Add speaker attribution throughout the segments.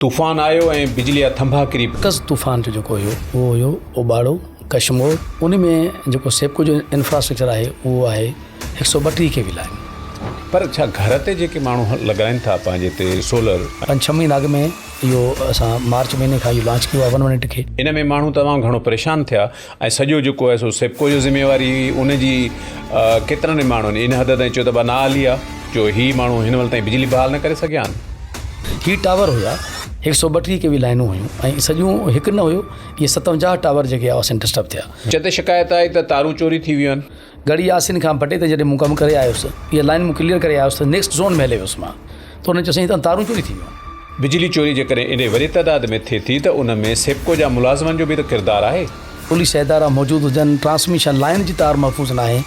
Speaker 1: طوفان آيو ۽ بجلي جا ٿنڀا ڪري پيا.
Speaker 2: مرڪز طوفان جو جيڪو هيو اهو هيو اوٻاڙو، ڪشمور، ان ۾ جيڪو سيپڪو جو انفراسٽرڪچر آهي اهو آهي هڪ سئو 32 ڪي وي لائين.
Speaker 1: پر ڇا گهر تي جيڪي ماڻهو لڳرائين ٿا پنهنجي تي سولر.
Speaker 2: پنج ڇهه مهينا اڳ ۾ اهو اسان مارچ مهيني کان اهو لانچ ڪيو آهي ون ون ايٽ کي.
Speaker 1: ان ۾ ماڻهو تمام گهڻو پريشان ٿيا ۽ سڄو جيڪو آهي سو سيپڪو جو ذميواري هئي ان جي ڪيترن ئي ماڻهن ان حد تائين چيو ته ڀا نااهلي آهي جو هي ماڻهو هن مهل تائين بجلي بحال نه ڪري سگهيا آهن.
Speaker 2: هي ٽاور هيا هڪ سئو 32 ڪي وي لائنون هيون ۽ سڄيون هڪ نه هيو اهي 57 ٽاور جيڪي آسن ڊسٽرب ٿيا.
Speaker 1: جتي شڪايت آئي ته تارون چوري ٿي ويون آهن.
Speaker 2: ڳڙهي ياسين کان بٽي تائين جڏهن مون ڪم ڪري آيس اها لائن مون ڪليئر ڪري آيس ته نيڪسٽ زون ۾ هلي ويس مان ته انهن چيو سائين هتان تارون چوري ٿي ويون آهن.
Speaker 1: بجلي چوري جيڪڏهن ايڏي وڏي تعداد ۾ ٿئي ٿي ته ان ۾ سيپڪو جا ملازمن جو به ته ڪردار آهي.
Speaker 2: پوليس جا ادارا موجود هجن، ٽرانسميشن لائن جي تار محفوظ ناهي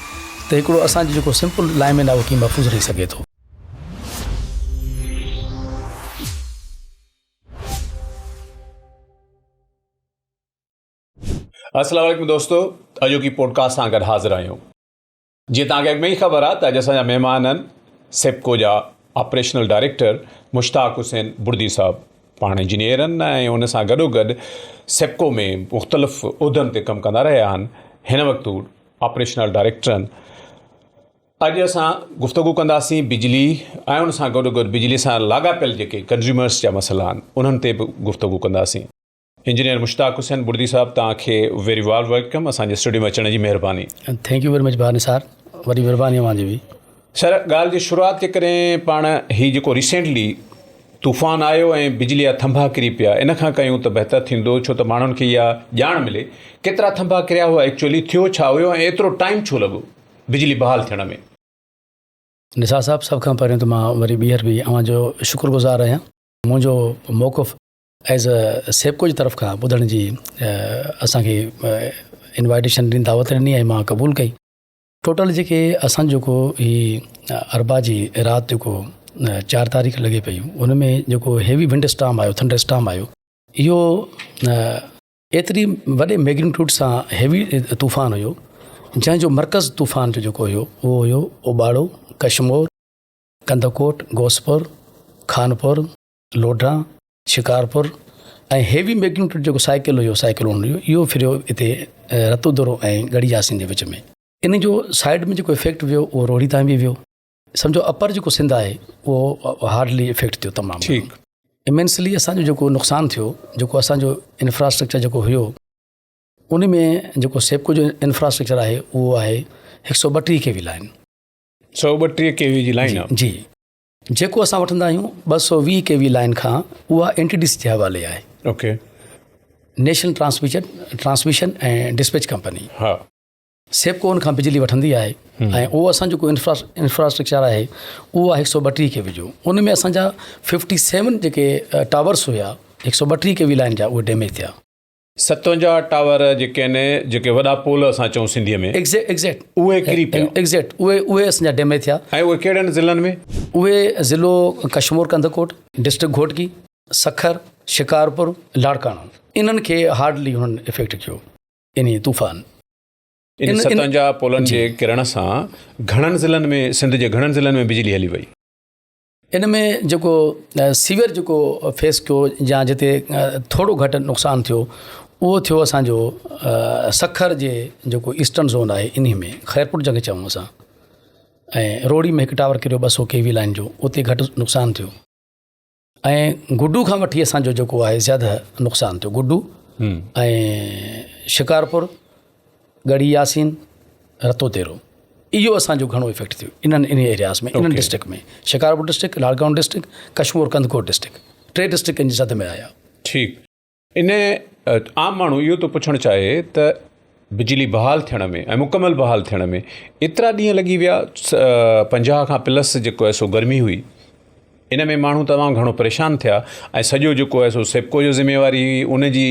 Speaker 2: ته هڪڙو اسان جو جيڪو سمپل لائن مين آهي اهو ڪيئن محفوظ رهي سگهي ٿو.
Speaker 1: السلام عليڪم دوستو اڄوڪي پوڊڪاسٽ سان گڏ حاضر آهيون جيئن توهان کي اڳ ۾ ئي خبر آهي ته اڄ اسان جا مهمان آهن سيپڪو جا آپريشنل ڊائريڪٽر مشتاق حسين بڙدي صاحب پاڻ انجنيئر آهن ۽ ان سان گڏو گڏ سيپڪو ۾ مختلف عهدن تي ڪم ڪندا رهيا آهن هن وقت هو آپريشنل ڊائريڪٽر آهن اڄ اسان گفتگو ڪنداسين بجلي ۽ ان سان گڏو گڏ بجلي سان لاڳاپيل جيڪي ڪنزيومرس جا مسئلا آهن انهن تي به گفتگو ڪنداسين انجنيئر مشتاق حسين بڙدي صاحب توهان کي ويري وارم welcome اسان جي اسٽوڊيو ۾ اچڻ جي مهرباني.
Speaker 2: Thank you very much ڀاء نثار وڏي مهرباني اوهان جي به.
Speaker 1: سر ڳالهه جي شروعات جيڪڏهن پاڻ هي جيڪو ريسينٽلي طوفان آيو ۽ بجلي جا ٿنڀا ڪري پيا ان کان ڪيون ته بهتر ٿيندو ڇو ته ماڻهن کي اها ڄاڻ ملي ڪيترا ٿنڀا ڪريا هئا ايڪچوئلي ٿيو ڇا هيو ۽ ايترو ٽائيم ڇو لڳو بجلي بحال ٿيڻ ۾.
Speaker 2: نثار صاحب سڀ کان پهريون ته مان وري ٻيهر به اوهان جو شڪر گذار آهيان منهنجو موقف ايز سيپڪو جي طرف کان ٻڌڻ جي اسان کي انوائٽيشن ڏني دعوت ڏني ۽ مان قبول ڪئي ٽوٽل جيڪي اسان جيڪو هي اربع جي رات جيڪو 4 تاريخ لڳي پئي ان ۾ جيڪو هيوي ونڊ اسٽارم آيو ٿنڊر اسٽارم آيو اهو ايتري وڏي ميگنيٽيوڊ سان هيوي طوفان هيو جنهن جو مرڪز طوفان جو جيڪو هيو اهو هيو اوٻاڙو، ڪشمور، ڪنڌڪوٽ، غوثپور، خانپور، لوڍا، شڪارپور ۽ هيوي ميگنيٽيوڊ جيڪو سائيڪل هيو سائيڪلون هيو اهو ڦريو هتي رتودورو ۽ ڳڙهي ياسين جي وچ ۾ ان جو سائيڊ ۾ جيڪو افيڪٽ ويو اهو روهڙي تائين به ويو سمجهو اپر جيڪو سنڌ آهي اهو هارڊلي افيڪٽ ٿيو تمام
Speaker 1: ٺيڪ
Speaker 2: امينسلي اسانجو جيڪو نقصان ٿيو جيڪو اسانجو انفراسٽرڪچر جيڪو هيو ان ۾ جيڪو سيپڪو جو انفراسٽرڪچر آهي اهو آهي 132 ڪي وي لائن
Speaker 1: 132 ڪي وي جي لائن
Speaker 2: جي جيڪو اسان وٺندا آهيون 220 ڪي وي لائن کان اها اين ٽي ڊي سي جي حوالي آهي.
Speaker 1: Okay.
Speaker 2: National transmission transmission ۽ dispatch company.
Speaker 1: ها.
Speaker 2: سيپڪو ان کان بجلي وٺندي آهي ۽ اهو اسان جيڪو انفرا انفراسٽرڪچر آهي اهو آهي 132 ڪي وي جو ان ۾ اسان جا 57 جيڪي ٽاورس هيا 132 ڪي وي لائن جا اهي ڊيميج ٿيا.
Speaker 1: 57 ٽاور جيڪي آهن جيڪي وڏا پول اسان چئون سنڌيء ۾.
Speaker 2: ايگزيڪٽ
Speaker 1: اهي ڪري پيا.
Speaker 2: ايگزيڪٽ اهي اهي اسان جا ڊيميج ٿيا.
Speaker 1: ۽ اهي ڪهڙن ضلعن ۾؟
Speaker 2: اهي ضلعو ڪشمور ڪنڌڪوٽ، ڊسٽرڪٽ گهوٽڪي، سکر، شڪارپور، لاڙڪاڻو انهن کي هارڊلي هنن افيڪٽ ڪيو انهي طوفان.
Speaker 1: ان 57 پولن جي ڪرڻ سان گهڻن ضلعن ۾ سنڌ جي گهڻن ضلعن ۾ بجلي هلي وئي.
Speaker 2: ان ۾ جيڪو سيويئر جيڪو فيس ڪيو يا جتي ٿورو گهٽ نقصان ٿيو اهو ٿيو اسانجو سکر جي جيڪو ايسٽرن زون آهي انهي ۾ خيرپور جنهن کي چئون اسان ۽ روهڙي ۾ هڪ ٽاور ڪريو 200 ڪي وي لائن جو اتي گهٽ نقصان ٿيو ۽ گڊو کان وٺي اسانجو جيڪو آهي زياده نقصان ٿيو گڊو ۽ شڪارپور ڳڙهي ياسين، رتو ديرو اهو اسان جو گهڻو افيڪٽ ٿيو انهن انهي ايرياز ۾ انهن district ۾ Shikarpur district Larkana district Kashmore Kandhkot district ٽي ڊسٽرڪٽ ان جي زد ۾ آيا.
Speaker 1: ٺيڪ ان عام ماڻهو اهو ٿو پڇڻ چاهي ته بجلي بحال ٿيڻ ۾ ۽ مڪمل بحال ٿيڻ ۾ ايترا ڏينهن لڳي ويا 50 کان پلس جيڪو آهي سو گرمي هئي ان ۾ ماڻهو تمام گهڻو پريشان ٿيا ۽ سڄو جيڪو آهي سو سيپڪو جو ذميواري هئي ان جي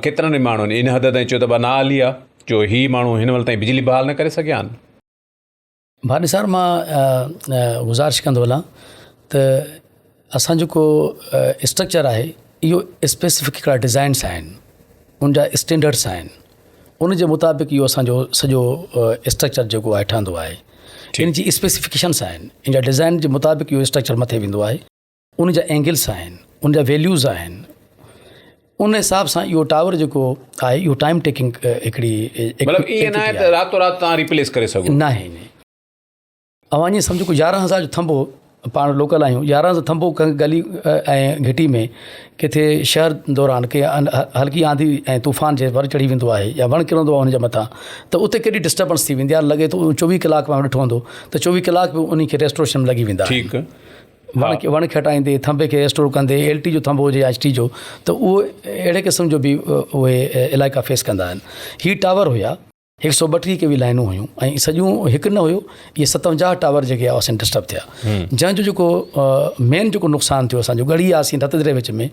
Speaker 1: ڪيترن ئي ماڻهن ان حد تائين چيو ته ڀا نااهلي آهي جو هي ماڻهو هن مهل تائين بجلي بحال نه ڪري سگهيا آهن.
Speaker 2: ڀا نثار مان گذارش ڪندو هلان ته اسان جيڪو اسٽرڪچر آهي اهو اسپيسفڪ هڪڙا ڊزائنس آهن ان جا اسٽينڊرڊس آهن ان جي مطابق اهو اسان جو سڄو اسٽرڪچر جيڪو آهي ٺهندو آهي ان جي اسپيسفڪيشنس آهن ان جا ڊزائن جي مطابق اهو اسٽرڪچر مٿي ويندو آهي ان جا اينگلس آهن ان جا ويليوز آهن ان حساب سان اهو ٽاور جيڪو آهي اهو ٽائيم ٽيڪنگ هڪڙي
Speaker 1: مطلب ائين ناهي ته راتو رات توهان ريپليس ڪري سگهو.
Speaker 2: ناهي ناهي. اوهان ائين سمجهو ڪو 11000 جو ٿنڀو پاڻ لوڪل آهيون 11000 ٿنڀو ڪنهن گلي ۽ گهٽي ۾ ڪٿي شهر دوران ڪنهن هلڪي آنڌي ۽ طوفان جي ور چڙهي ويندو آهي يا وڻ ڪرندو آهي ان جي مٿان ته اتي ڪيڏي ڊسٽربنس ٿي ويندي آهي لڳي ٿو 24 ڪلاڪ ماڻهو ڏٺو هوندو ته 24 ڪلاڪ به ان کي ريسٽوريشن ۾ لڳي ويندا آهن.
Speaker 1: ٺيڪ.
Speaker 2: وڻ کي وڻ کي هٽائيندي ٿنڀي کي ريسٽور ڪندي ايل ٽي جو ٿنڀو هجي يا ايڇ ٽي جو ته اهو اهڙي قسم جو به اهي علائقا فيس ڪندا آهن. هي ٽاور هيا. هڪ سو ٻٽيهه ڪي وي لائنون هيون ۽ سڄيون هڪ نه هيو اهي 57 ٽاور جيڪي هئا اسان ڊسٽرب ٿيا جنهن جو جيڪو مين جيڪو نقصان ٿيو اسانجو ڳڙهي ياسين رتدري وچ ۾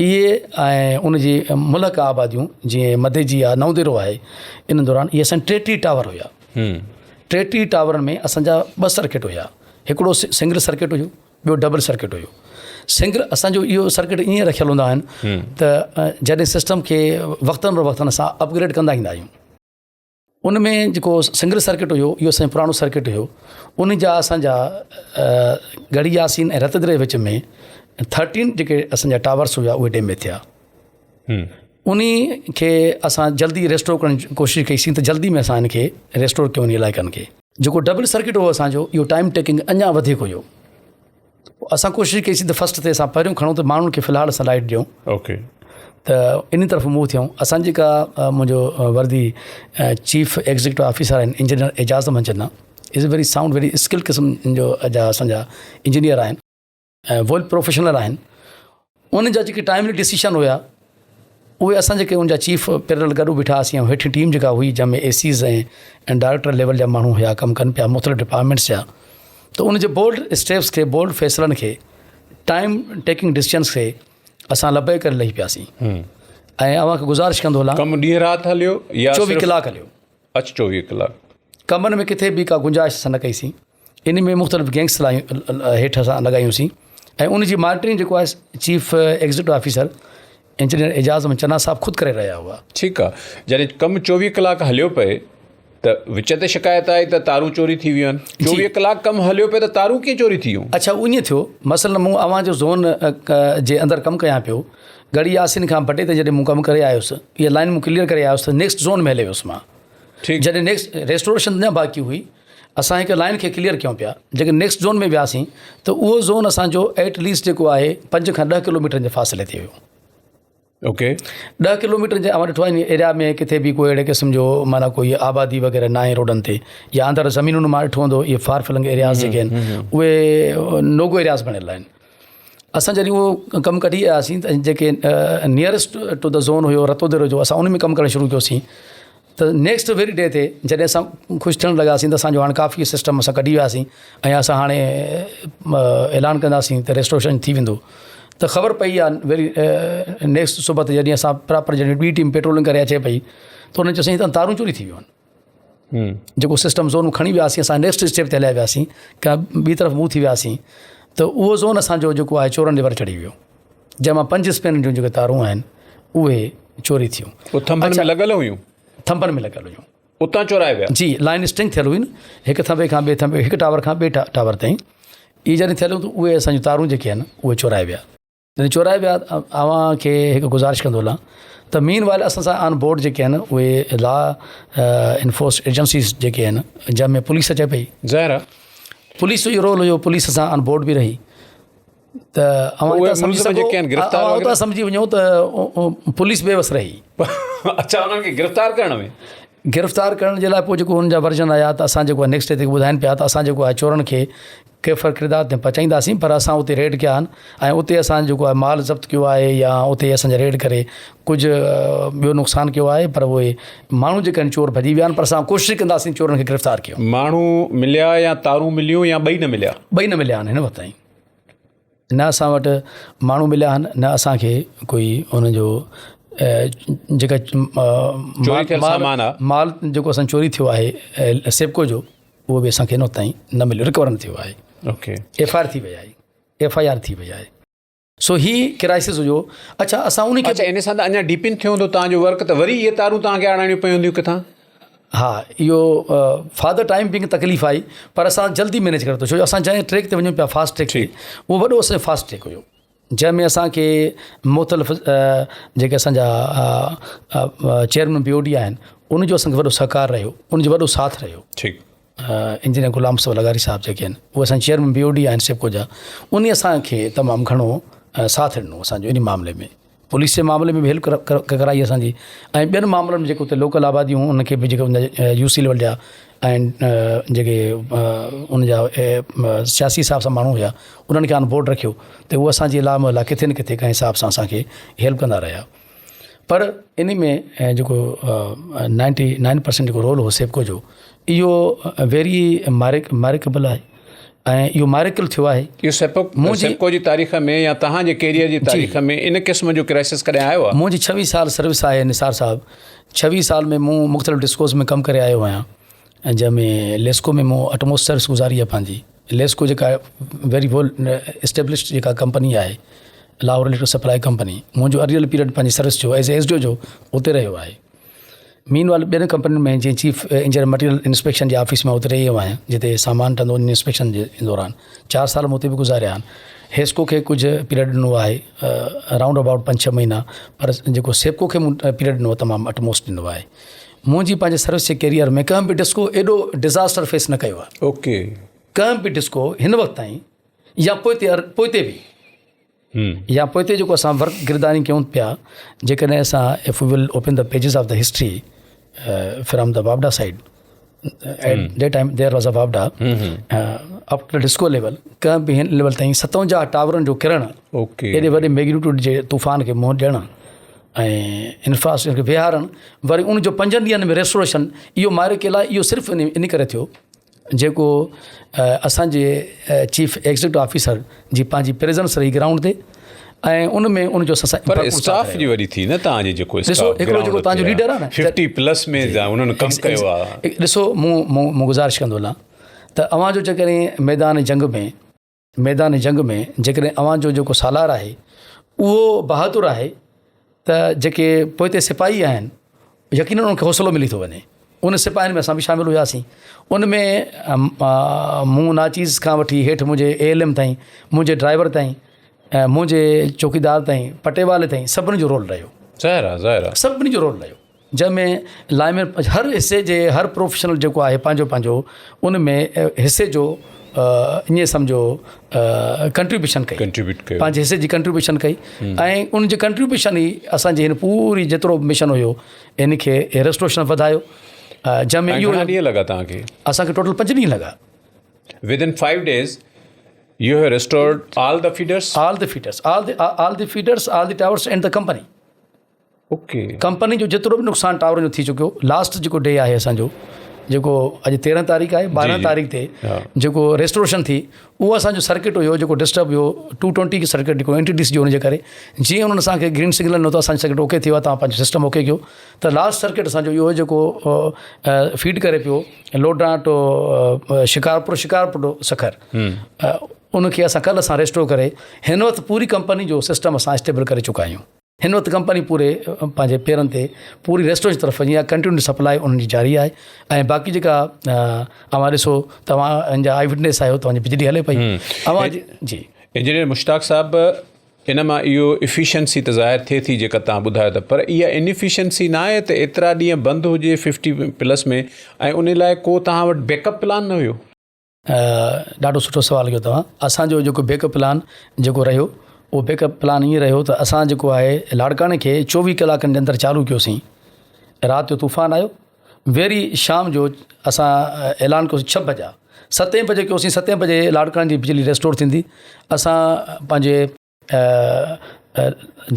Speaker 2: اهي ۽ ان جي ملحقه آباديون جيئن مديجي آهي نئون ديرو آهي ان دوران اهي اسان 33 ٽاور هيا 33 ٽاورن ۾ اسانجا ٻه سرڪٽ هيا هڪڙو سنگل سرڪٽ هيو ٻيو ڊبل سرڪٽ هيو. سنگل اسان جو اهو سرڪٽ ائين رکيل هوندا آهن ته جڏهن سسٽم کي وقتن به وقتن اسان اپگريڊ ڪندا ايندا آهيون ان ۾ جيڪو سنگل سرڪٽ هيو اهو اسان جو پراڻو سرڪٽ هيو ان جا اسان جا ڳڙهي ياسين ۽ رت دري وچ ۾ ٿرٽين جيڪي اسان جا ٽاورس هيا اهي ڊيميج ٿيا ان کي اسان جلدي ريسٽور ڪرڻ جي ڪوشش ڪئي سين ته جلدي ۾ اسان ان کي ريسٽور ڪيو ان علائقن کي جيڪو ڊبل سرڪٽ هو اسانجو اهو ٽائيم ٽيڪنگ اڃا وڌيڪ هيو اسان ڪوشش ڪئي سين ته فسٽ تي اسان پهريون کڻون ته ماڻهن کي في الحال اسان لائٽ ڏيون
Speaker 1: اوڪي
Speaker 2: ته ان طرف موو ٿيون اسان جيڪا منهنجو وردي چيف ايگزيڪٽو آفيسر آهن engineer Ejaz Ahmed Channa is a very sound very skill قسم جو جا اسان جا انجنيئر آهن ۽ ويل پروفيشنل آهن انهن جا جيڪي ٽائملي ڊسيشن هيا اهي اسان جيڪي ان جا چيف پيرل گڏ بيٺا هئاسين ۽ هيٺين ٽيم جيڪا هئي جنهن ۾ اي سيز ۽ ڊائريڪٽر ليول جا ماڻهو هيا ڪم ڪن پيا مختلف ڊپارٽمينٽس جا ته ان جي بولڊ اسٽيپس کي بولڊ فيصلن کي ٽائيم ٽيڪنگ ڊسيشنس کي اسان لبي ڪري لهي پياسين ۽ اوهان کي گذارش ڪندو هلان
Speaker 1: ڪم ڏينهن رات هليو يا
Speaker 2: 24 ڪلاڪ هليو
Speaker 1: اچ 24 ڪلاڪ
Speaker 2: ڪمن ۾ ڪٿي به ڪا گنجائش اسان نه ڪئيسين ان ۾ مختلف گينگس لايون هيٺ اسان لڳايون سين ۽ ان جي مانيٽرنگ جيڪو آهي chief executive officer engineer Ejaz Ahmed Channa صاحب خود ڪري رهيا هئا.
Speaker 1: ٺيڪ آ جڏهن ڪم 24 ڪلاڪ هليو پئي ته وچ تي شڪايت آئي ته تارون چوري ٿي ويون آهن 24 ڪلاڪ ڪم هليو پئي ته تارون ڪيئن چوري ٿي ويون؟
Speaker 2: اڇا ائين ٿيو مثلا مون اوهان جو زون جي اندر ڪم ڪيان پيو ڳڙهي ياسين کان بٽي تائين جڏهن مون ڪم ڪري آيس اها لائن مون ڪليئر ڪري آيس ته نيڪسٽ زون ۾ هلي ويس مان جڏهن نيڪسٽ ريسٽوريشن اڃا باقي هئي اسان هڪ لائن کي ڪليئر ڪيون پيا جيڪڏهن نيڪسٽ زون ۾ وياسين ته اهو زون اسانجو ايٽ ليسٽ جيڪو آهي 5 کان 10 ڪلوميٽرن جي فاصلي تي هيو.
Speaker 1: اوڪي.
Speaker 2: 10 ڪلوميٽر جي اوهان ڏٺو آهي ان ايريا ۾ ڪٿي به ڪوئي اهڙي قسم جو معنيٰ ڪوئي آبادي وغيره ناهي روڊن تي يا اندر زمينن مان ڏٺو هوندو اهي فار فلنگ ايرياز جيڪي آهن اهي نوگو ايرياز بڻيل آهن. اسان جڏهن اهو ڪم ڪڍي آياسين ته جيڪي نيئرسٽ ٽو the zone هيو رتوديرو جو اسان ان ۾ ڪم ڪرڻ شروع ڪيوسين ته نيڪسٽ ويري ڊي تي جڏهن اسان خوش ٿيڻ لڳاسين ته اسانجو هاڻي ڪافي سسٽم اسان ڪڍي وياسين ۽ اسان هاڻي اعلان ڪنداسين ته ريسٽوريشن ٿي ويندو ته خبر پئي آهي ويري نيڪسٽ صبح تي جڏهن اسان پراپر جڏهن ٻي ٽيم پيٽرولنگ ڪري اچي پئي ته انهن چيو سائين هتان تارون چوري ٿي ويون آهن جيڪو سسٽم زون کڻي وياسين اسان نيڪسٽ اسٽيپ تي هليا وياسين ڪا ٻي طرف منهن ٿي وياسين ته اهو زون اسانجو جيڪو آهي چورن جي ور چڙهي ويو جنهن مان پنج اسپينن جون جيڪي تارون آهن اهي چوري ٿيون.
Speaker 1: اهي ٿنڀن ۾ لڳل هيون؟
Speaker 2: ٿنڀن ۾ لڳل هيون.
Speaker 1: اتان چورائي ويا؟
Speaker 2: جي لائن اسٽرنگ ٿيل هئي نه هڪ ٿنڀي کان ٻئي ٿنڀي هڪ ٽاور کان ٻئي ٽاور تائين اهي جڏهن ٿيل هيون ته اهي اسانجون تارون جيڪي آهن اهي چورائي ويا. جڏهن چورائي ويا اوهان کي هڪ گذارش ڪندو هلان ته مين وائل اسان سان آن بورڊ جيڪي آهن اهي لا انفورس ايجنسيز جيڪي آهن جنهن ۾ پوليس اچي پئي
Speaker 1: ظاهر آهي
Speaker 2: پوليس جو رول هيو پوليس سان آن بورڊ به رهي ته اوهان سمجهي سگهو اوهان سمجهي وڃو ته پوليس بي وس رهي
Speaker 1: اڇا انهن کي گرفتار ڪرڻ ۾
Speaker 2: گرفتار ڪرڻ جي لاء پوء جيڪو انهن جا ورجن آيا ته اسان جيڪو آهي نيڪسٽ ڊي تي ٻڌائين پيا ته اسان جيڪو آهي چورن کي ڪيفر ڪردار تائين پهچائينداسين پر اسان اتي ريڊ ڪيا آهن ۽ اتي اسان جيڪو آهي مال ضبط ڪيو آهي يا اتي اسان جا ريڊ ڪري ڪجهه ٻيو نقصان ڪيو آهي پر اهي ماڻهو جيڪي آهن چور ڀڄي ويا آهن پر اسان ڪوشش ڪنداسين چورن کي گرفتار ڪيون.
Speaker 1: ماڻهو مليا يا تارون مليون يا ٻئي نه مليا؟
Speaker 2: ٻئي نه مليا آهن هن وقت تائين. نه اسان وٽ ماڻهو مليا آهن نه اسان کي ڪوئي ان جو جيڪا
Speaker 1: چوري ٿيل سامان آهي
Speaker 2: مال جيڪو اسان چوري ٿيو آهي سيپڪو جو اهو به اسان کي هن وقت تائين نه مليو رڪور نه ٿيو آهي
Speaker 1: اوڪي
Speaker 2: ايف I R ٿي وئي آهي ايف I R ٿي وئي آهي سو هي ڪرائسس هيو اڇا اسان ان
Speaker 1: کي اڇا ان سان ته اڃا ڊيپن ٿيو هوندو توهان جو ورڪ ته وري اهي تارون توهان کي آڻائڻيون پيون هونديون ڪٿان
Speaker 2: ها اهو فار the time being تڪليف آئي پر اسان جلدي مينيج ڪري ورتو ڇو جو اسان جنهن ٽريڪ تي وڃون پيا فاسٽ ٽريڪ تي اهو وڏو اسان جو فاسٽ ٽريڪ هيو. جنهن ۾ اسان کي مختلف جيڪي اسان جا چيئرمين بي او ڊي آهن ان جو اسان کي وڏو سهڪار رهيو ان جو وڏو ساٿ رهيو.
Speaker 1: ٺيڪ.
Speaker 2: انجنيئر غلام مصطفيٰ لغاري صاحب جيڪي آهن اهي اسان چيئرمين بي او ڊي آهن سيپڪو جا انهي اسان کي تمام گهڻو ساٿ ڏنو اسان جو انهي معاملي ۾ پوليس جي معاملي ۾ به هيلپ ڪرائي اسان جي ۽ ٻين معاملن ۾ جيڪو اتي لوڪل آباديون هيون انهن کي به جيڪي ان جا يو سي ليول جا ۽ جيڪي ان جا سياسي حساب سان ماڻهو هيا انهن کي آن بورڊ رکيو ته هو اسان جي لا محلا ڪٿي نه ڪٿي ڪنهن حساب سان اسان کي هيلپ ڪندا رهيا پر ان ۾ جيڪو نائنٽي نائن پرسنٽ جيڪو رول هو سيپڪو جو اهو ويري مارڪ مارڪيبل آهي ۽ اهو ماريڪل ٿيو آهي.
Speaker 1: اهو سيپڪو سيپڪو جي تاريخ ۾ يا توهان جي ڪيريئر جي تاريخ ۾ ان قسم جو ڪرائسس ڪڏهن آيو آهي؟
Speaker 2: منهنجي ڇويهه سال سروس آهي نثار صاحب ڇويهه سال ۾ مون مختلف ڊسڪوز ۾ ڪم ڪري آيو آهيان جنهن ۾ ليسڪو ۾ مون اٽموسٽ سروس گذاري آهي پنهنجي ليسڪو جيڪا ويري ويل اسٽيبلشڊ جيڪا ڪمپني آهي لاهور اليڪٽرڪ سپلائي ڪمپني منهنجو اريل پيريڊ پنهنجي سروس جو as a S D O جو اتي رهيو آهي. مين وائل ٻين ڪمپنين ۾ جيئن چيف انجنيئر مٽيريل انسپيڪشن جي آفيس ۾ اتي رهيو آهيان جتي سامان ٺهندو ان انسپيڪشن جي دوران چار سال مون اتي به گذاريا آهن حيسڪو کي ڪجهه پيريڊ ڏنو آهي رائونڊ ابائوٽ پنج ڇهه مهينا پر جيڪو سيپڪو کي مون پيريڊ ڏنو آهي تمام اٽموسٽ ڏنو آهي منهنجي پنهنجي سروس جي ڪيريئر ۾ ڪنهن به ڊسڪو ايڏو ڊزاسٽر فيس نه ڪيو آهي
Speaker 1: اوڪي
Speaker 2: ڪنهن به ڊسڪو هن وقت تائين يا پوئتي پوئتي به يا پوئتي جيڪو اسان ورق گرداني ڪيون پيا جيڪڏهن اسان if we will open the pages of the history from the واپڊا side at the time there was a واپڊا up to disco level ڪنهن به هن ليول تائين 57 ٽاورن جو ڪرڻ ايڏي وڏي ميگنيٽيوڊ جي طوفان کي منهن ڏيڻ ۽ انفراسٽرڪچر کي ويهارڻ وري ان جو پنجن ڏينهن ۾ ريسٽوريشن اهو مارڪي لاء اهو صرف ان ڪري ٿيو جيڪو اسان جي چيف ايگزيڪٽو آفيسر جي پنهنجي پريزنس رهي گرائونڊ تي ۽ ان ۾ ان جو اسان
Speaker 1: پر اسٽاف جي وڏي ٿي نه تان جي جيڪو
Speaker 2: ڏسو هڪڙو جيڪو تان جو ليڊر آهي نه
Speaker 1: 50 پلس ۾ انهن ڪم ڪيو آهي
Speaker 2: ڏسو مون مون گذارش ڪندو هلان ته اوهان جو جيڪڏهن ميدان جنگ ۾ ميدان جنگ ۾ جيڪڏهن اوهان جو جيڪو سالار آهي اهو بهادر آهي ته جيڪي پوئتي سپاهي آهن يقينن انهن کي حوصلو ملي ٿو وڃي ان سپاهين ۾ اسان به شامل هياسين ان ۾ مون ناچيز کان وٺي هيٺ منهنجي اي ايل ايم تائين منهنجي ڊرائيور تائين ۽ منهنجي چوڪيدار تائين پٽيوالي تائين سڀني جو رول رهيو
Speaker 1: ظاهر آهي ظاهر آهي
Speaker 2: سڀني جو رول رهيو جنهن ۾ لائين مين هر حصي جي هر پروفيشنل جيڪو آهي پنهنجو پنهنجو ان ۾ حصي جو ائين سمجهو ڪنٽريبيوشن ڪئي
Speaker 1: ڪنٽريبيوٽ ڪيو
Speaker 2: پنهنجي حصي جي ڪنٽريبيوشن ڪئي ۽ ان جي ڪنٽريبيوشن ئي اسان جي هن پوري جيترو به مشن هيو ان کي ريسٽوريشن وڌايو جنهن ۾
Speaker 1: اهو گهڻا ڏينهن لڳا توهان کي؟
Speaker 2: اسان کي ٽوٽل پنج ڏينهن لڳا.
Speaker 1: Within 5 days you have restored all the feeders?
Speaker 2: All the feeders all the all the feeders all the towers and the company.
Speaker 1: Okay.
Speaker 2: Company جو جيترو به نقصان ٽاورن جو ٿي چڪيو لاسٽ جيڪو ڊي آهي اسان جو جيڪو اڄ 13 تاريخ آهي 12 تاريخ تي جيڪو ريسٽوريشن ٿي اهو اسان جو سرڪٽ هيو جيڪو ڊسٽرب هيو 220 جي سرڪٽ جيڪو اين ٽي ڊي سي جو ان جي ڪري جيئن انهن اسان کي گرين سگنل ڏنو ته اسان جو سرڪٽ اوڪي ٿي ويو آهي توهان پنهنجو سسٽم اوڪي ڪيو ته لاسٽ سرڪٽ اسان جو اهو جيڪو فيڊ ڪري پيو لوڊرا ٽو شڪارپور شڪارپور ٽو سکر ان کي اسان ڪلهه اسان ريسٽور ڪري هن وقت پوري ڪمپني جو سسٽم اسان اسٽيبل ڪري چڪا آهيون. هن وقت ڪمپني پوري پنهنجي پيرن تي پوري ريسٽورنٽ جي طرف وڃي آهي ڪنٽينيو سپلاء انهن جي جاري آهي ۽ باقي جيڪا اوهان ڏسو توهان ان جا آئي وٽنيس آهيو توهان جي بجلي هلي پئي اوهان جي جي.
Speaker 1: انجنيئر مشتاق صاحب ان مان اهو افيشنسي ته ظاهر ٿئي ٿي جيڪا توهان ٻڌايو ٿا پر اها ان افيشنسي نه آهي ته ايترا ڏينهن بند هجي ففٽي پلس ۾ ۽ ان لاء ڪو توهان وٽ بيڪ اپ پلان نه هيو.
Speaker 2: ڏاڍو سٺو سوال ڪيو توهان اسان جو جيڪو بيڪ اپ پلان جيڪو رهيو اهو بيڪ اپ پلان ائين رهيو ته اسان جيڪو آهي لاڙڪاڻي کي چوويهه ڪلاڪن جي اندر چالو ڪيوسين رات جو طوفان آيو ويري شام جو اسان اعلان ڪيوسين ڇهه بجا ستين بجي ڪيوسين ستين بجي لاڙڪاڻي جي بجلي ريسٽور ٿيندي اسان پنهنجي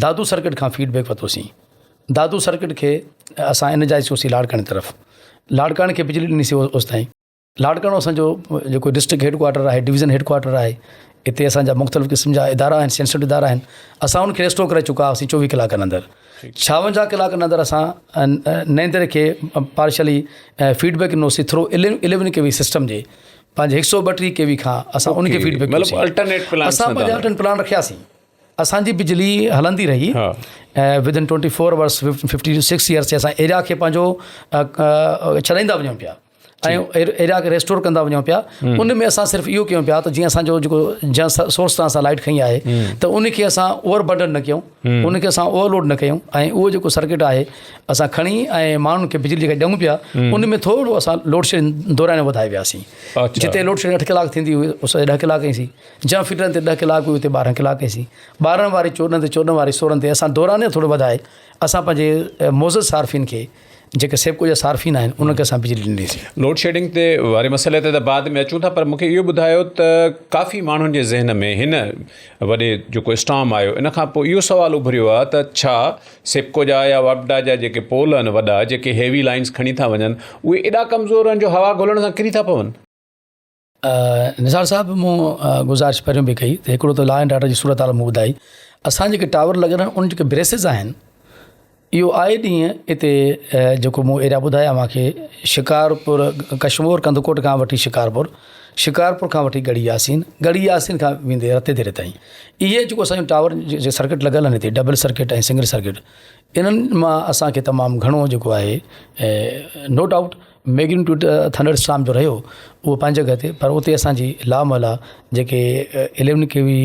Speaker 2: دادو سرڪٽ کان فيڊ بيڪ ورتوسين دادو سرڪٽ کي اسان انرجائز ڪيوسين لاڙڪاڻي طرف لاڙڪاڻي کي بجلي ڏنيسين اوستائين لاڙڪاڻو اسان جو جيڪو ڊسٽرڪٽ هيڊ ڪوارٽر آهي ڊويزن هيڊ ڪوارٽر آهي اتي اسان جا مختلف قسم جا ادارا آهن سينسٽو ادارا آهن اسان ان کي ريسٽور ڪري چڪا هئاسين چوويهه ڪلاڪن اندر ڇاونجاهه ڪلاڪن اندر اسان نئين ديري کي پارشلي فيڊ بيڪ ڏنوسين through eleven K V system جي پنهنجي هڪ سو ٻٽيهه ڪي وي کان اسان ان کي فيڊ بيڪ اسان پنهنجا الٽرنيٽ پلان رکياسين اسان جي بجلي هلندي رهي ۽ within twenty four hours fifty six years اسان ايريا کي پنهنجو ڇڏائيندا وڃون پيا. ۽ ايريا کي ريسٽور ڪندا وڃون پيا ان ۾ اسان صرف اهو ڪيون پيا ته جيئن اسان جو جيڪو جنهن سورس تان اسان لائٽ کنئي آهي ته ان کي اسان اوور برڊن نه ڪيون ان کي اسان اوور لوڊ نه ڪيون ۽ اهو جيڪو سرڪٽ آهي اسان کڻي ۽ ماڻهن کي بجلي جيڪا ڏيون پيا ان ۾ ٿورو اسان لوڊ شيڊنگ دوران وڌائي وياسين جتي لوڊ شيڊنگ اٺ ڪلاڪ ٿيندي هئي اسان ڏهه ڪلاڪ ڪئيسين جنهن فيڊرن تي ڏهه ڪلاڪ هئي اتي ٻارهن ڪلاڪ ڪئيسين ٻارهن واري چوڏهن تي چوڏهن واري سورهن تي اسان دوران ٿورو وڌائي اسان پنهنجي معزز صارفين کي جيڪي سيپڪو جا صارفين آهن انهن کي اسان بجلي ڏني سين.
Speaker 1: لوڊ شيڊنگ تي واري مسئلي تي ته بعد ۾ اچون ٿا پر مون کي اهو ٻڌايو ته ڪافي ماڻهن جي ذهن ۾ هن وڏي جيڪو اسٽارم آيو ان کان پوء اهو سوال اڀريو آهي ته ڇا سيپڪو جا يا واپڊا جا جيڪي پول آهن وڏا جيڪي هيوي لائنز کڻي ٿا وڃن اهي ايڏا ڪمزور آهن جو هوا گهلڻ سان ڪري ٿا پون.
Speaker 2: نثار صاحب مون گذارش پهريون به ڪئي ته هڪڙو ته لا اينڊ آرڊر جي صورتحال مون ٻڌائي اسان جيڪي ٽاور لڳل آهن ان جيڪي بريسز آهن اهو آئي ڏينهن اتي جيڪو مون ايريا ٻڌايا اوهان کي شڪارپور ڪشمور ڪنڌڪوٽ کان وٺي شڪارپور شڪارپور کان وٺي ڳڙهي ياسين ڳڙهي ياسين کان ويندي رتي ديري تائين اهي جيڪو اسانجو ٽاور جي سرڪٽ لڳل آهن هتي ڊبل سرڪٽ ۽ سنگل سرڪٽ انهن مان اسانکي تمام گهڻو جيڪو آهي no doubt magnitude thunder storm جو رهيو اهو پنهنجي جڳهه تي پر اتي اسانجي لا محلا جيڪي اليون ڪي وي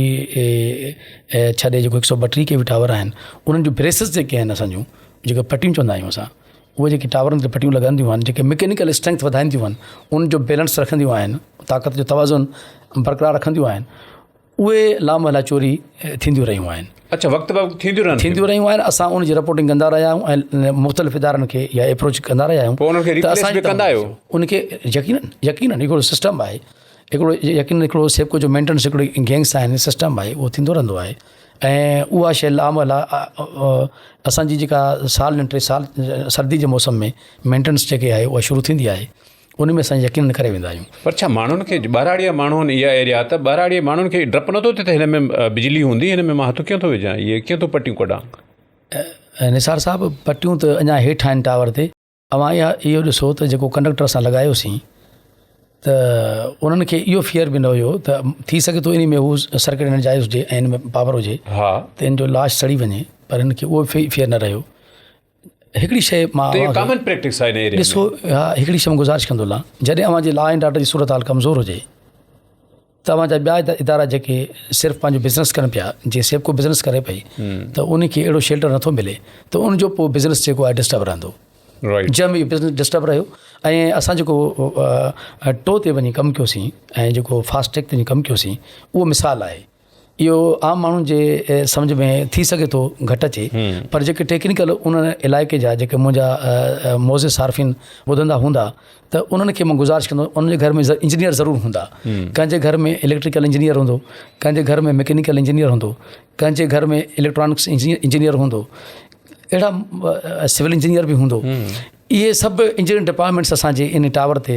Speaker 2: ڇڏي جيڪو هڪ سو ٻٽيهه ڪي وي ٽاور آهن انهن جون بريسز جيڪي آهن اسانجون جيڪي پٽيون چوندا آهيون اسان اهي جيڪي ٽاورن تي پٽيون لڳنديون آهن جيڪي مڪينيڪل اسٽرينٿ وڌائينديون آهن ان جو بيلنس رکنديون آهن طاقت جو توازن برقرار رکنديون آهن اهي لامحاله چوري ٿينديون رهيون آهن.
Speaker 1: اڇا وقت بوقت ٿينديون رهن ٿيون.
Speaker 2: ٿينديون رهيون آهن اسان ان جي رپورٽنگ ڪندا رهيا آهيون ۽ مختلف ادارن کي اها اپروچ ڪندا رهيا آهيون
Speaker 1: پوء انهن کي ريپليس به ڪندا آهيو؟
Speaker 2: ان کي يقينن يقينن هڪڙو سسٽم آهي هڪڙو يقينن هڪڙو سيپڪو جو مينٽنس هڪڙي گينگس آهن سسٽم آهي اهو ٿيندو رهندو آهي ۽ اها شيء لامحاله اسان جي جيڪا سال ٽي سال سردي جي موسم ۾ مينٽنس جيڪي آهي اها شروع ٿيندي آهي ان ۾ اسان يقينن ڪري ويندا آهيون.
Speaker 1: پر ڇا ماڻهن کي ٻهراڙي جا ماڻهو آهن اها ايريا ته ٻهراڙي جي ماڻهن کي ڊپ نٿو ٿئي ته هن ۾ بجلي هوندي هن ۾ مان هٿ ڪيئن ٿو وجهان اهي ڪيئن ٿو پٽيون ڪڍان.
Speaker 2: نثار صاحب پٽيون ته اڃا هيٺ آهن ٽاور تي اوهان اها اهو ڏسو ته جيڪو ڪنڊڪٽر اسان لڳايوسين ته انهن کي اهو فيئر به نه هيو ته ٿي سگهي ٿو ان ۾ هو سرڪٽ هن جائز هجي ۽ هن ۾ پاور هجي ته ان جو لاش سڙي وڃي پر هن کي اهو فيئر نه رهيو هڪڙي شيء مان
Speaker 1: ته اهو ڪامن پريڪٽس آهي ان ايريا ۾.
Speaker 2: ڏسو ها هڪڙي شيء مان گذارش ڪندو هلان جڏهن اوهان جي لا اينڊ آرڊر جي صورتحال ڪمزور هجي ته اوهان جا ٻيا ادارا جيڪي صرف پنهنجو بزنس ڪن پيا جي سيپڪو بزنس ڪري پئي ته ان کي اهڙو شيلٽر نٿو ملي ته ان جو پوء بزنس جيڪو آهي ڊسٽرب رهندو جنهن ۾ بزنس ڊسٽرب رهيو ۽ اسان جيڪو ٽو تي وڃي ڪم ڪيوسين ۽ جيڪو فاسٽ ٽيڪ تي وڃي ڪم ڪيوسين اهو مثال آهي اهو عام ماڻهن جي سمجهه ۾ ٿي سگهي ٿو گهٽ اچي پر جيڪي ٽيڪنيڪل ان علائقي جا جيڪي منهنجا معزز صارفين ٻڌندا هوندا ته انهن کي مان گذارش ڪندو انهن جي گهر ۾ انجنيئر ضرور هوندا ڪنهن جي گهر ۾ اليڪٽريڪل انجنيئر هوندو ڪنهن جي گهر ۾ مڪينيڪل انجنيئر هوندو ڪنهن جي گهر ۾ اليڪٽرانڪس انجنيئر هوندو اهڙا سول انجنيئر به هوندو اهي سڀ انجنيئرنگ ڊپارٽمينٽس اسان جي ان ٽاور تي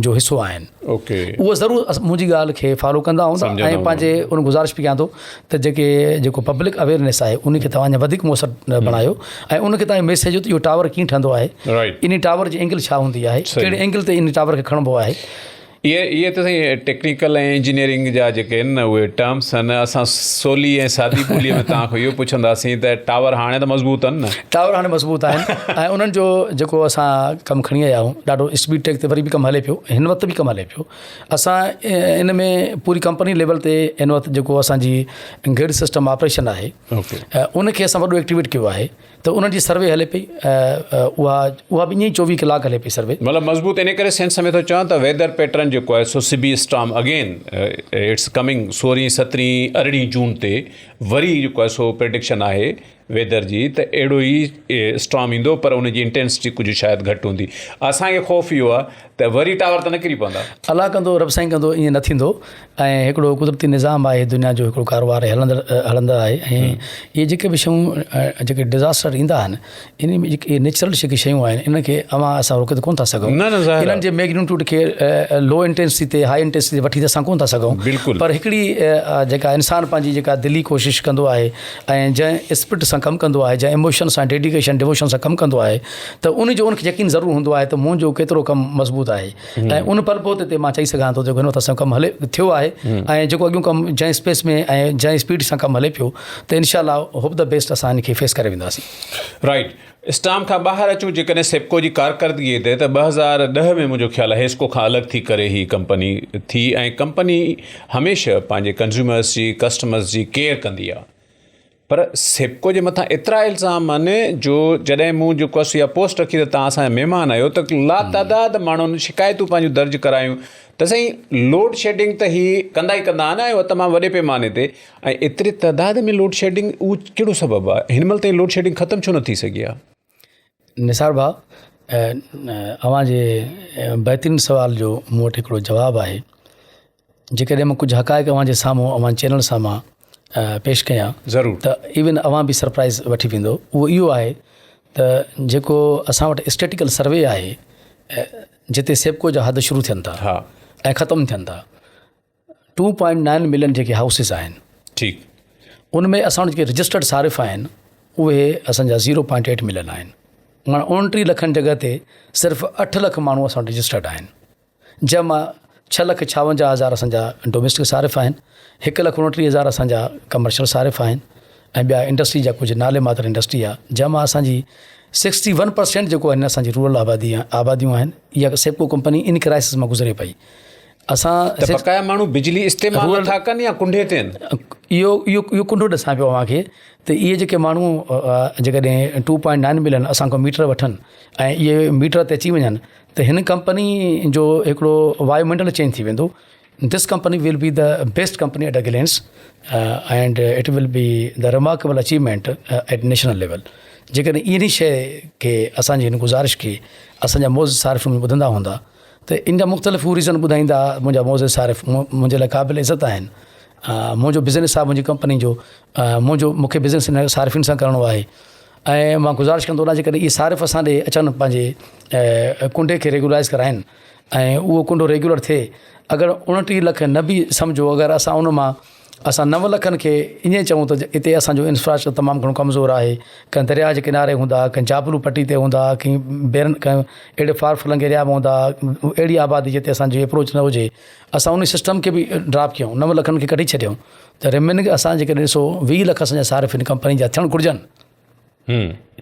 Speaker 2: جو حصو آهن اهو ضرور منهنجي ڳالهه کي فالو ڪندا هوندا ۽ پنهنجي ان گذارش به ڪيان ٿو ته جيڪي جيڪو پبلڪ اويئرنيس آهي ان کي توهان اڃا وڌيڪ موثر بڻايو ۽ ان کي توهان ميسيج ڏيو ته اهو ٽاور ڪيئن ٺهندو آهي ان ٽاور جي اينگل ڇا هوندي آهي ڪهڙي اينگل تي ان ٽاور کي کڻبو آهي
Speaker 1: اهي اهي ته سائين ٽيڪنيڪل ۽ انجنيئرنگ جا جيڪي آهن نه اهي ٽرمس آهن اسان سولي ۽ سادي ٻولي ۾ توهان کان اهو پڇنداسين ته ٽاور هاڻي ته مضبوط آهن نه.
Speaker 2: ٽاور هاڻي مضبوط آهن ۽ انهن جو جيڪو اسان ڪم کڻي آيا آهيون ڏاڍو اسپيڊ ٽيڪ تي وري به ڪم هلي پيو هن وقت به ڪم هلي پيو اسان ان ۾ پوري ڪمپني ليول تي هن وقت جيڪو اسان جي گرڊ سسٽم آپريشن آهي ان کي اسان وڏو ايڪٽيويٽ ڪيو آهي ته انهن جي سروي هلي پئي اها اها به ائين ئي چوويهه ڪلاڪ هلي پئي سروي.
Speaker 1: مطلب مضبوط انهي ڪري سينس ۾ ٿو چوان ته ويدر پيٽرن جيڪو آهي سو سبي اسٽارم اگين it's coming سورهين سترهين ارڙهين جون تي وري جيڪو آهي سو پريڊڪشن آهي ويدر جي ته اهڙو ئي اسٽارم ايندو پر ان جي انٽينسٽي ڪجهه شايد گهٽ هوندي اسان کي خوف اهو آهي ته وري ٽاور ته نه ڪري پوندا.
Speaker 2: الله ڪندو رب سائين ڪندو ائين نه ٿيندو ۽ هڪڙو قدرتي نظام آهي دنيا جو هڪڙو ڪاروبار آهي هلندڙ هلندڙ آهي ۽ اهي جيڪي به شيون جيڪي ڊزاسٽر ايندا آهن ان ۾ جيڪي نيچرل جيڪي شيون آهن ان کي اوهان اسان روڪي ته ڪونه ٿا سگهون
Speaker 1: نه نه ظاهر
Speaker 2: انهن جي ميگنيٽيوڊ کي لو انٽينسٽي تي هاء انٽينسٽي تي وٺي ته اسان ڪونه ٿا سگهون
Speaker 1: بلڪل
Speaker 2: پر هڪڙي جيڪا انسان پنهنجي جيڪا دلي ڪوشش ڪندو آهي ۽ جنهن اسپرٽ سان سان ڪم ڪندو آهي جنهن ايموشن سان ڊيڊيڪيشن ڊووشن سان ڪم ڪندو آهي ته ان جو ان کي يقين ضرور هوندو آهي ته منهنجو ڪيترو ڪم مضبوط آهي ۽ ان پل پوت تي مان چئي سگهان ٿو جيڪو هن وقت اسان جو ڪم هلي ٿيو آهي ۽ جيڪو اڳيون ڪم جنهن اسپيس ۾ ۽ جنهن اسپيڊ سان ڪم هلي پيو ته انشاء الله هوپ the best اسان ان کي فيس ڪري وينداسين.
Speaker 1: رائيٽ اسٽام کان ٻاهر اچون جيڪڏهن سيپڪو جي ڪارڪردگي تي ته 2010 ۾ منهنجو خيال آهي حيسڪو کان الڳ ٿي ڪري هي ڪمپني ٿي ۽ ڪمپني هميشه پنهنجي ڪنزيومرس جي ڪسٽمرس جي ڪيئر ڪندي آهي پر سيپڪو جي مٿان ايترا الزام آهن جو جڏهن مون جيڪو آهي سو اها پوسٽ رکي ته توهان اسان جا مهمان آهيو ته لاتعداد ماڻهن شڪايتون پنهنجون درج ڪرايون ته سائين لوڊ شيڊنگ ته هي ڪندا ئي ڪندا آهن ۽ تمام وڏي پيماني تي ۽ ايتري تعداد ۾ لوڊ شيڊنگ اهو ڪهڙو سبب آهي هن مهل تائين لوڊ شيڊنگ ختم ڇو نه ٿي سگهي آهي؟
Speaker 2: نثار ڀاء اوهان جي بهترين سوال جو مون وٽ هڪڙو جواب آهي جيڪڏهن مان ڪجهه حقائق اوهان جي سامهون اوهان جي چينل سان مان پيش ڪيان
Speaker 1: ضرور
Speaker 2: ته ايون اوهان به سرپرائز وٺي ويندو اهو اهو آهي ته جيڪو اسان وٽ اسٽيٽيڪل سروي آهي جتي سيپڪو جا حد شروع ٿين ٿا ۽ ختم ٿين ٿا ٽو پوائنٽ نائن ملين جيڪي هائوسز آهن
Speaker 1: ٺيڪ
Speaker 2: ان ۾ اسان وٽ جيڪي رجسٽرڊ صارف آهن اهي اسان جا زيرو پوائنٽ ايٽ ملين آهن معنيٰ اوڻٽيهه لکن جڳهه تي صرف اٺ لک ماڻهو اسان وٽ رجسٽرڊ آهن جنهن مان ڇهه لک ڇاونجاهه هزار اسان جا ڊوميسٽڪ صارف آهن هڪ لک اوڻٽيهه هزار اسان جا ڪمرشل صارف آهن ۽ ٻيا انڊسٽري جا ڪجهه نالي ماتر انڊسٽري آهي جنهن مان اسان جي سڪسٽي ون پرسينٽ جيڪو آهن اسان جي رورل آبادي آباديون آهن اها سيپڪو ڪمپني ان ڪرائسس مان گذري پئي اسان
Speaker 1: ته بقايا ماڻهو بجلي استعمال نٿا ڪن يا ڪنڊي تي آهن؟
Speaker 2: اهو اهو اهو ڪنڊو ڏسان پيو اوهان کي ته اهي جيڪي ماڻهو جيڪڏهن ٽو پوائنٽ نائن ملين اسان کان ميٽر وٺن ۽ اهي ميٽر تي اچي وڃن ته هن ڪمپني جو هڪڙو وايو منڊل چينج ٿي ويندو this company will be the best company at a glance and it will be the remarkable achievement at national level جيڪڏهن انهي شيء کي اسان جي هن گذارش کي اسان جا معزز صارفين ٻڌندا هوندا ته ان جا مختلف هو ريزن ٻڌائيندا منهنجا معزز صارف منهنجي لاء قابل عزت آهن منهنجو بزنس آهي منهنجي ڪمپني جو منهنجو مونکي بزنس هن صارفين سان ڪرڻو آهي ۽ مان گذارش ڪندو رهان جيڪڏهن اهي صارف اسان ڏي اچن پنهنجي ڪنڊي کي ريگولائز ڪرائن ۽ اهو ڪنڊو ريگولر ٿئي اگر اوڻٽيهه لک نه به سمجهو اگر اسان ان مان اسان نو لکن کي ائين چئون ته اتي اسان جو انفراسٽرڪچر تمام گهڻو ڪمزور آهي ڪنهن درياهه جي ڪناري هوندا ڪنهن جابلو پٽي تي هوندا ڪنهن بيرن ڪنهن اهڙي فار فلنگ ايريا ۾ هوندا اهڙي آبادي جتي اسان جي اپروچ نه هجي اسان ان سسٽم کي به ڊراپ ڪيون نو لکن کي ڪڍي ڇڏيون ته ريميننگ اسان جيڪڏهن ڏسو 20 لک اسان جا صارف هن ڪمپني جا ٿيڻ گهرجن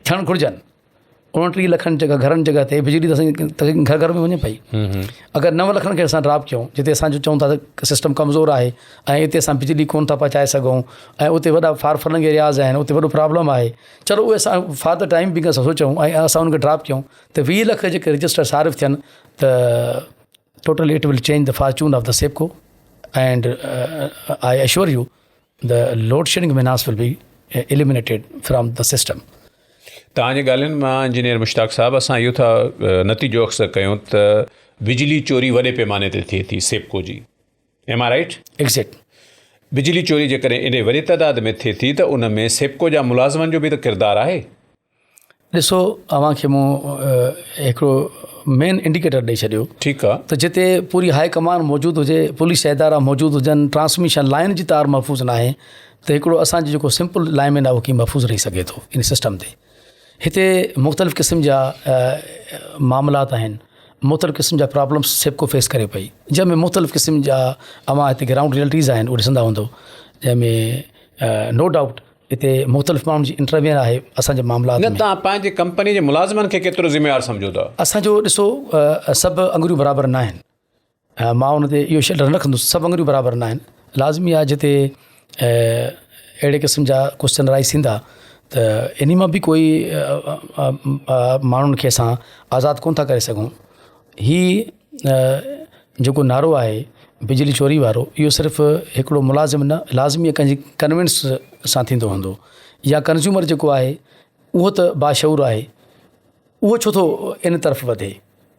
Speaker 2: ٿيڻ گهرجن اوڻٽيهه لکن جڳهه گهرن جڳهه تي بجلي ته اسان جي گهر گهر ۾ وڃي پئي اگر نو لکن کي اسان ڊراپ ڪيون جتي اسان جو چئون ٿا ته سسٽم ڪمزور آهي ۽ اتي اسان بجلي ڪون ٿا پهچائي سگهون ۽ اتي وڏا فار فلنگ ايرياز آهن اتي وڏو پرابلم آهي چلو اهي اسان فار the time بينگ اسان سوچون ۽ اسان ان کي ڊراپ ڪيون ته 20 لک جيڪي رجسٽر صارف ٿين ته totally it will change the fortune of the SEPCO and I assure you the load shedding menace will be eliminated from the system.
Speaker 1: توهان جي ڳالهين مان انجنيئر مشتاق صاحب اسان اهو ٿا نتيجو اخذ ڪيون ته بجلي چوري وڏي پيماني تي ٿئي ٿي سيپڪو جي ايم I right?
Speaker 2: Exact.
Speaker 1: بجلي چوري جيڪڏهن ايڏي وڏي تعداد ۾ ٿئي ٿي ته ان ۾ سيپڪو جا ملازمن جو به ته ڪردار آهي.
Speaker 2: ڏسو اوهان کي مون هڪڙو مين انڊيڪيٽر ڏئي ڇڏيو
Speaker 1: ٺيڪ آ
Speaker 2: ته جتي پوري هاء ڪمان موجود هجي پوليس جا ادارا موجود هجن ٽرانسميشن لائن جي تار محفوظ ناهي ته هڪڙو اسان جو جيڪو سمپل لائن مين آهي اهو ڪيئن محفوظ رهي سگهي ٿو ان سسٽم تي هتي مختلف قسم جا معاملات آهن مختلف قسم جا پرابلمس سيپڪو فيس ڪري پئي جنهن ۾ مختلف قسم جا اوهان هتي گرائونڊ ريئلٽيز آهن اهي ڏسندا هوندو جنهن ۾ نو ڊائوٽ اتي مختلف ماڻهن جي انٽروين آهي اسان جي معاملات
Speaker 1: ۾. نه توهان پنهنجي ڪمپني جي ملازمن کي ڪيترو ذميوار سمجهو ٿا؟
Speaker 2: اسان جو ڏسو سڀ اڱريون برابر ناهن مان ان تي اهو شيلٽر نه رکندس سڀ اڱريون برابر ناهن لازمي آهي جتي اهڙي قسم جا ڪوشچن رائز ٿيندا ته انهي مان به ڪوئي ماڻهن کي اسان آزاد ڪونه ٿا ڪري سگهون هي جيڪو نعرو آهي بجلي چوري وارو اهو صرف هڪڙو ملازم نه لازمي ڪنهن جي ڪنوينس سان ٿيندو هوندو يا ڪنزيومر جيڪو آهي اهو ته باشعور آهي اهو ڇو ٿو ان طرف وڌي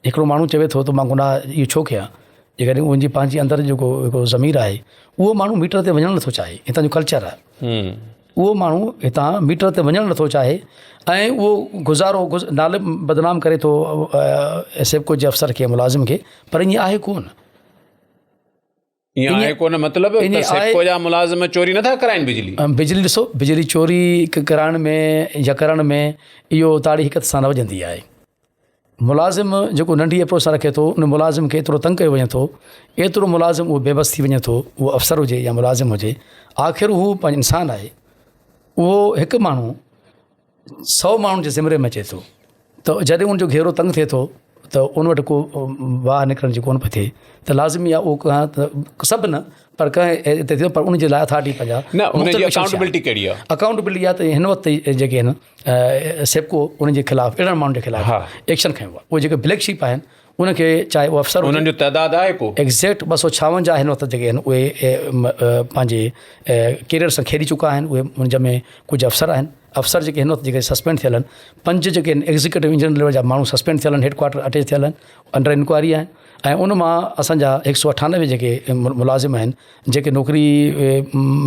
Speaker 2: هڪڙو ماڻهو چوي ٿو ته مان گناهه اهو ڇو ڪيان جيڪڏهن ان جي پنهنجي اندر جيڪو هڪڙو ضمير آهي اهو ماڻهو ميٽر تي وڃڻ نٿو چاهي هتان جو ڪلچر آهي اهو ماڻهو هتان ميٽر تي وڃڻ نٿو چاهي ۽ اهو گذارو نالي بدنام ڪري ٿو سيپڪو جي افسر کي ملازم کي پر ائين آهي ڪونه.
Speaker 1: ائين آهي ڪونه مطلب ته سيپڪو جا ملازم چوري نٿا ڪرائين بجلي.
Speaker 2: بجلي ڏسو بجلي چوري ڪرائڻ ۾ يا ڪرڻ ۾ اهو تاڙي هڪ هٿ سان نه وڄندي آهي. ملازم جيڪو ننڍي اپروچ سان رکي ٿو ان ملازم کي ايترو تنگ ڪيو وڃي ٿو ايترو ملازم اهو بيبس ٿي وڃي ٿو اهو افسر هجي يا ملازم هجي آخر هو پنهنجو انسان آهي اهو هڪ ماڻهو سو ماڻهن جي زمري ۾ اچي ٿو ته جڏهن ان جو گهيرو تنگ ٿئي ٿو ته ان وٽ ڪو واهه نڪرڻ جي ڪونه پئي ٿئي ته لازمي آهي اهو ڪنهن سڀ نه پر ڪنهن هتي ٿيو پر ان جي لاء اٿارٽي پنهنجا
Speaker 1: نه ان جي اڪائونٽبلٽي ڪهڙي آهي
Speaker 2: اڪائونٽبلٽي آهي ته هن وقت جيڪي آهن سيپڪو ان جي خلاف اهڙن ماڻهن جي خلاف ايڪشن کنيو آهي اهي جيڪي بليڪ شيپ آهن ان کي چاهي اهو افسر
Speaker 1: انهن جو تعداد آهي ڪو
Speaker 2: ايگزيڪٽ 256 هن وقت جيڪي آهن اهي پنهنجي ڪيريئر سان کيڏي چڪا آهن اهي ان جا ۾ ڪجهه افسر آهن افسر جيڪي هن وقت جيڪي سسپينڊ ٿيل آهن پنج جيڪي آهن ايگزيڪيوٽو انجنيئر ليول جا ماڻهو سسپينڊ ٿيل آهن هيڊ ڪوارٽر اٽيچ ٿيل آهن انڊر انڪوائري آهن ۽ ان مان اسان جا هڪ سو اٺانوي جيڪي ملازم آهن جيڪي نوڪري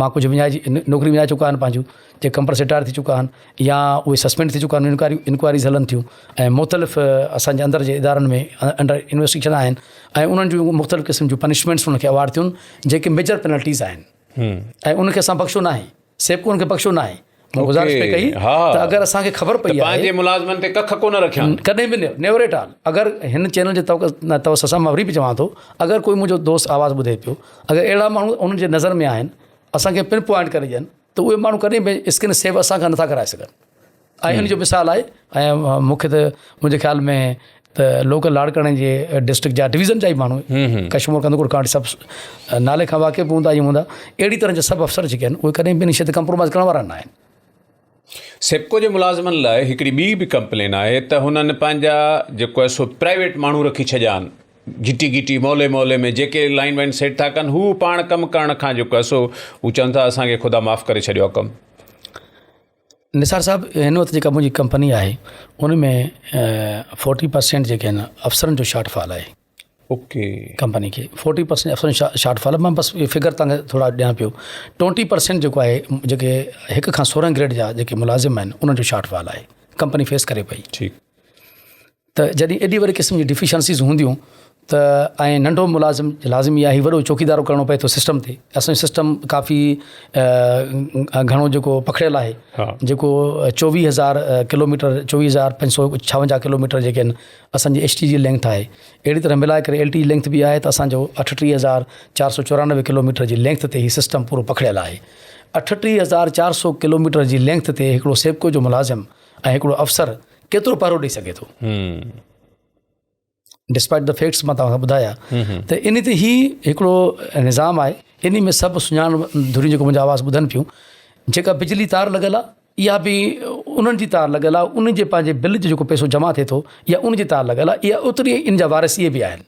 Speaker 2: مان ڪجهه وڃائجي نوڪري وڃائي چڪا آهن پنهنجون جيڪي ڪمپلسري رٽائر ٿي چڪا آهن يا اهي سسپينڊ ٿي چڪا آهن انڪوائريون انڪوائريز هلن ٿيون ۽ مختلف اسان جي اندر جي ادارن ۾ انڊر انويسٽيگيشن آهن ۽ انهن جون مختلف قسم جون پنشمينٽس انهن کي اوارڊ ٿيون جيڪي ميجر پينلٽيز آهن ۽ ان کي اسان بخشيو ناهي سيپڪو ان کي بخشيو ناهي مون گذارش پئي ڪئي ته اگر اسان کي خبر پئي آهي
Speaker 1: پنهنجي ملازمن تي ڪک ڪونه رکيا
Speaker 2: ڪڏهن به نه نيور ايٽ آل اگر هن چينل جي توسط سان مان وري به چوان ٿو اگر ڪوئي منهنجو دوست آواز ٻڌي پيو اگر اهڙا ماڻهو انهن جي نظر ۾ آهن اسان کي پن پوائنٽ ڪري ڏين ته اهي ماڻهو ڪڏهن به اسڪرين سيو اسان کان نٿا ڪرائي سگهن ۽ ان جو مثال آهي ۽ مون کي ته منهنجي خيال ۾ ته لوڪل لاڙڪاڻي جي ڊسٽرڪٽ جا ڊويزن جا ئي ماڻهو ڪشمور ڪنڌڪوٽ کان وٺي سڀ نالي کان واقف هوندا ئي هوندا اهڙي طرح جا سڀ افسر جيڪي آهن اهي ڪڏهن به ان شيء تي ڪمپرومائز ڪرڻ وارا نه آهن.
Speaker 1: سيپڪو جي ملازمن لاء هڪڙي ٻي به ڪمپلين آهي ته هنن پنهنجا جيڪو آهي سو پرائيويٽ ماڻهو رکي ڇڏيا آهن گهٽي گهٽي محلي محلي ۾ جيڪي لائين وائين سيٽ ٿا ڪن هو پاڻ ڪم ڪرڻ کان جيڪو آهي سو هو چون ٿا اسان کي خدا معاف ڪري ڇڏيو آهي ڪم.
Speaker 2: نثار صاحب هن وقت جيڪا منهنجي ڪمپني آهي ان ۾ فورٽي پرسينٽ جيڪي آهن افسرن جو شارٽ فال آهي
Speaker 1: اوڪي
Speaker 2: ڪمپني کي فورٽي پرسينٽ افسرن جو شارٽ فال مان بس فگر تان کي ٿورا ڏيان پيو ٽوئنٽي پرسينٽ جيڪو آهي جيڪي هڪ کان سورهن گريڊ جا جيڪي ملازم آهن انهن جو شارٽ فال آهي ڪمپني فيس ڪري پئي
Speaker 1: ٺيڪ
Speaker 2: ته جڏهن ايڏي وڏي قسم جي ڊفيشنسيز هونديون ته ۽ ننڍو ملازم لازمي آهي وڏو چوڪيدارو ڪرڻو پئي ٿو سسٽم تي اسانجو سسٽم ڪافي گهڻو جيڪو پکڙيل آهي جيڪو چوويهه هزار ڪلوميٽر چوويهه هزار پنج سو ڇاونجاهه ڪلوميٽر جيڪي آهن اسانجي ايڇ ٽي جي لينٿ آهي اهڙي طرح ملائي ڪري ايل ٽي جي لينٿ به آهي ته اسانجو اٺٽيهه هزار چار سو چورانوي ڪلوميٽر جي لينٿ تي هي سسٽم پورو پکڙيل آهي اٺٽيهه هزار چار سو ڪلوميٽر جي لينٿ تي هڪڙو سيپڪو جو ملازم ۽ هڪڙو افسر ڪيترو پهرو ڏئي سگهي ٿو. ڊسپائٽ the facts مان توهان کي ٻڌايا ته ان تي هي هڪڙو نظام آهي ان ۾ سڀ سڃاڻ ڌريون جيڪو منهنجو آواز ٻڌن پيون جيڪا بجلي تار لڳل آهي اها به انهن جي تار لڳل آهي انهن جي پنهنجي بل جو جيڪو پئسو جمع ٿئي ٿو يا ان جي تار لڳل آهي اها اوتري ان جا وارث اهي به آهن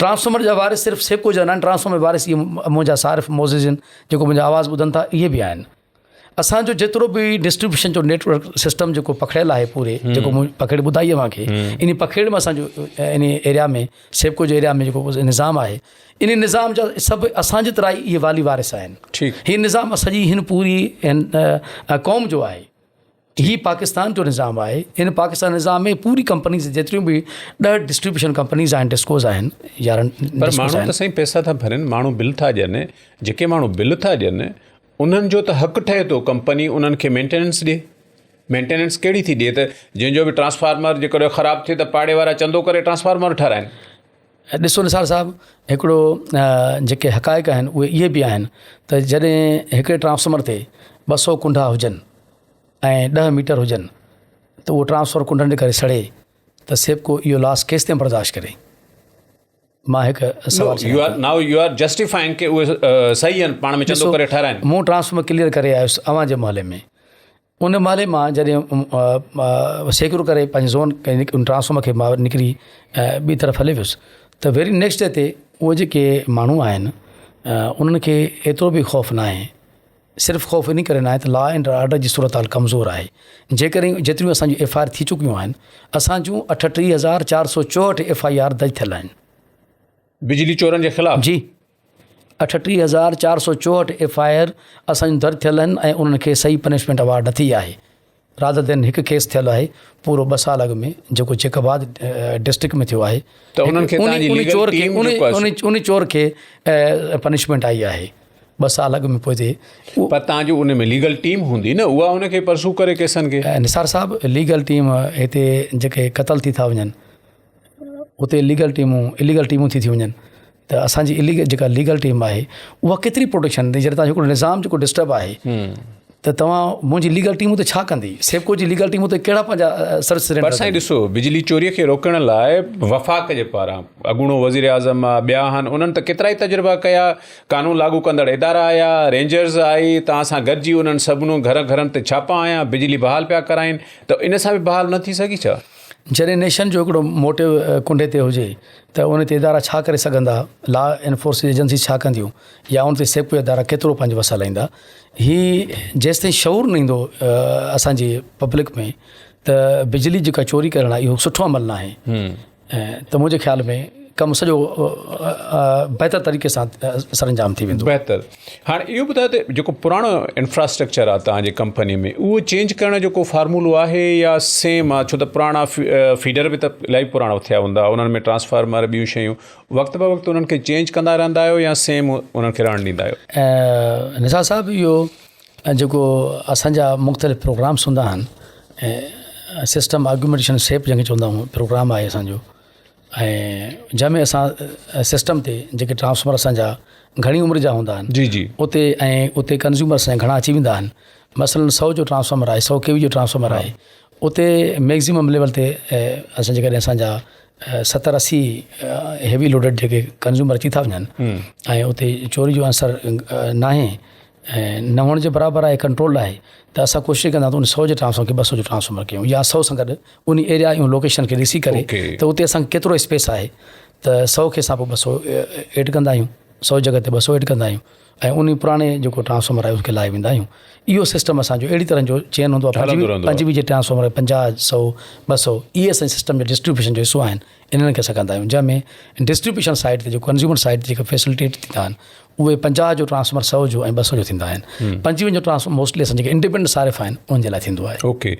Speaker 2: ٽرانسفارمر جا وارث صرف سيپڪو جا نه آهن ٽرانسفارمر جا وارث اهي منهنجا صارف معززين جيڪو منهنجو آواز ٻڌن ٿا اهي به آهن اسان جو جيترو به ڊسٽريبيوشن جو نيٽ ورڪ سسٽم جيڪو پکڙيل آهي پوري جيڪو مون پکيڙ ٻڌائي اوهان کي ان پکيڙ ۾ اسان جو ان ايريا ۾ سيپڪو جي ايريا ۾ جيڪو نظام آهي ان نظام جا سڀ اسان جي طرح اهي والي وارث آهن هي نظام سڄي هن پوري قوم جو آهي هي پاڪستان جو نظام آهي ان پاڪستان نظام ۾ پوري ڪمپنيز جيتريون به ڏهه ڊسٽريبيوشن ڪمپنيز آهن ڊسڪوز آهن يارهن
Speaker 1: پر ماڻهو ته سائين پئسا ٿا ڀرين ماڻهو بل ٿا ڏين جيڪي ماڻهو بل ٿا ڏين انهن جو ته حق ٺهي ٿو ڪمپني انهن کي مينٽيننس ڏي مينٽيننس ڪهڙي ٿي ڏي ته جنهن جو به ٽرانسفارمر جيڪڏهن خراب ٿئي ته پاڙي وارا چندو ڪري ٽرانسفارمر ٺهرائن.
Speaker 2: ڏسو نثار صاحب هڪڙو جيڪي حقائق آهن اهي اهي به آهن ته جڏهن هڪڙي ٽرانسفارمر تي ٻه سو ڪنڊا هجن ۽ ڏهه ميٽر هجن ته اهو ٽرانسفارمر ڪنڊن جي ڪري سڙي ته سيپڪو اهو لاس ڪيستائين برداشت ڪري. مان هڪ سوال
Speaker 1: ڇڏيان ٿو. نائو يو آر جسٽيفائنگ ڪي اهي صحيح آهن پاڻ ۾ چندو ڪري ٺهرائن.
Speaker 2: مون ٽرانسفارمر ڪليئر ڪري آيس اوهان جي محلي ۾ ان محلي مان جڏهن سيڪيور ڪري پنهنجي زون ان ٽرانسفارمر کي مان نڪري ٻي طرف هلي ويس ته ويري نيڪسٽ ڊي تي اهي جيڪي ماڻهو آهن انهن کي ايترو به خوف ناهي صرف خوف انهي ڪري ناهي ته لا اينڊ آرڊر جي صورتحال ڪمزور آهي جيڪڏهن جيتريون اسان جون ايف I R ٿي چڪيون آهن اسان جون 38464 ايف I R درج ٿيل آهن.
Speaker 1: بجلي چورن جي خلاف؟
Speaker 2: جي 38464 ايف I R اسان جون درج ٿيل آهن ۽ انهن کي صحيح پنشمينٽ اوارڊ نه ٿي آهي. رادر دين هڪ ڪيس ٿيل آهي پورو ٻه سال اڳ ۾ جيڪو جيڪب آباد ڊسٽرڪٽ ۾ ٿيو آهي
Speaker 1: ته انهن کي توهان جي ليگل ٽيم جيڪو آهي
Speaker 2: ان چور کي پنشمينٽ آئي آهي ٻه سال اڳ ۾ پوئتي.
Speaker 1: پر توهان جي ان ۾ ليگل ٽيم هوندي نه اها ان کي پرسو ڪري ڪيسن کي.
Speaker 2: نثار صاحب ليگل ٽيم هتي جيڪي قتل ٿي ٿا وڃن اتي ليگل ٽيمون اليگل ٽيمون ٿي ٿي وڃن ته اسان جي اليگل جيڪا ليگل ٽيم آهي اها ڪيتري پروٽيڪشن ڏيندي جڏهن تان هڪڙو نظام جيڪو ڊسٽرب آهي ته توهان منهنجي ليگل ٽيم اتي ڇا ڪندي سيپڪو جي ليگل ٽيم اتي ڪهڙا پنهنجا سروس
Speaker 1: پر سائين ڏسو بجلي چوري کي روڪڻ لاء وفاق جي پاران اڳوڻو وزير اعظم آ ٻيا آهن انهن ته ڪيترائي تجربا ڪيا قانون لاڳو ڪندڙ ادارا آيا رينجرز آئي توهان سان گڏجي انهن سڀنو گهر گهرن تي ڇاپا هنيا بجلي بحال پيا ڪرائين ته ان سان به بحال نه ٿي سگهي ڇا؟
Speaker 2: جڏهن نيشن جو هڪڙو موٽو ڪنڊي تي هجي ته ان تي ادارا ڇا ڪري سگهندا، لا انفورس ايجنسي ڇا ڪنديون يا ان تي سيپڪو ادارا ڪيترو پنهنجو وس هلائيندا. هي جيستائين شعور نه ايندو اسان جي پبلڪ ۾ ته بجلي جيڪا چوري ڪرڻ آهي اهو سٺو عمل ناهي ته منهنجي خيال ۾ ڪم سڄو بهتر طريقي سان سرانجام ٿي ويندو.
Speaker 1: بهتر. هاڻي اهو ٻڌايو ته جيڪو پراڻو انفراسٽرڪچر آهي توهان جي ڪمپني ۾ اهو چينج ڪرڻ جو ڪو فارمولو آهي يا سيم آهي ڇو ته پراڻا فيڊر به ته الاهي پراڻا ٿيا هوندا انهن ۾ ٽرانسفارمر ٻيون شيون وقت به وقت انهن کي چينج ڪندا رهندا آهيو يا سيم انهن کي رهڻ ڏيندا
Speaker 2: آهيو؟ نثار صاحب اهو جيڪو اسان جا مختلف پروگرامس هوندا آهن سسٽم آگيومينٽيشن سيپ جنهن کي چوندا آهيون پروگرام آهي اسان جو ۽ جنهن ۾ اسان سسٽم تي جيڪي ٽرانسفارمر اسان جا گهڻي عمر جا هوندا آهن
Speaker 1: جي جي
Speaker 2: اتي ۽ اتي ڪنزيومر اسان جا گهڻا اچي ويندا آهن مثلاً سو جو ٽرانسفارمر آهي سو ڪي وي جو ٽرانسفارمر آهي اتي ميڪزيمم ليول تي اسان جيڪڏهن اسان جا ستر اسي هيوي لوڊيڊ جيڪي ڪنزيومر اچي ٿا وڃن ۽ اتي چوري جو عنصر ناهي ۽ نه هئڻ جي برابر آهي ڪنٽرول آهي ته اسان ڪوشش ڪندا آهيون ته ان سو جي ٽرانسفارمر کي 200 جو ٽرانسفارمر ڪيون يا سو سان گڏ ان ايريا ۽ لوڪيشن کي ڏسي ڪري ته اتي اسان کي ڪيترو اسپيس آهي ته سو کي اسان پوء 200 ايڊ ڪندا آهيون سو جڳهه تي 200 ايڊ ڪندا آهيون ۽ ان پراڻي جيڪو ٽرانسفارمر آهي ان کي لاهي ويندا آهيون اهو سسٽم اسانجو اهڙي طرح جو چين هوندو آهي 25 جي ٽرانسفارمر 50 100 200 اهي اسان جي سسٽم جو ڊسٽريبيوشن جو حصو آهن انهن کي اسان ڪندا آهيون جنهن ۾ ڊسٽريبيوشن سائيڊ تي جيڪو ڪنزيومر سائيڊ تي جيڪا فيسلٽيٽ ٿيندا آهن اهي 50 جو ٽرانسفارمر 100 جو ۽ 200 جو ٿيندا آهن 25 جو ٽرانسفارمر موسٽلي اسان جيڪي انڊيپينڊنٽ صارف آهن انهن جي لاء ٿيندو آهي.
Speaker 1: اوڪي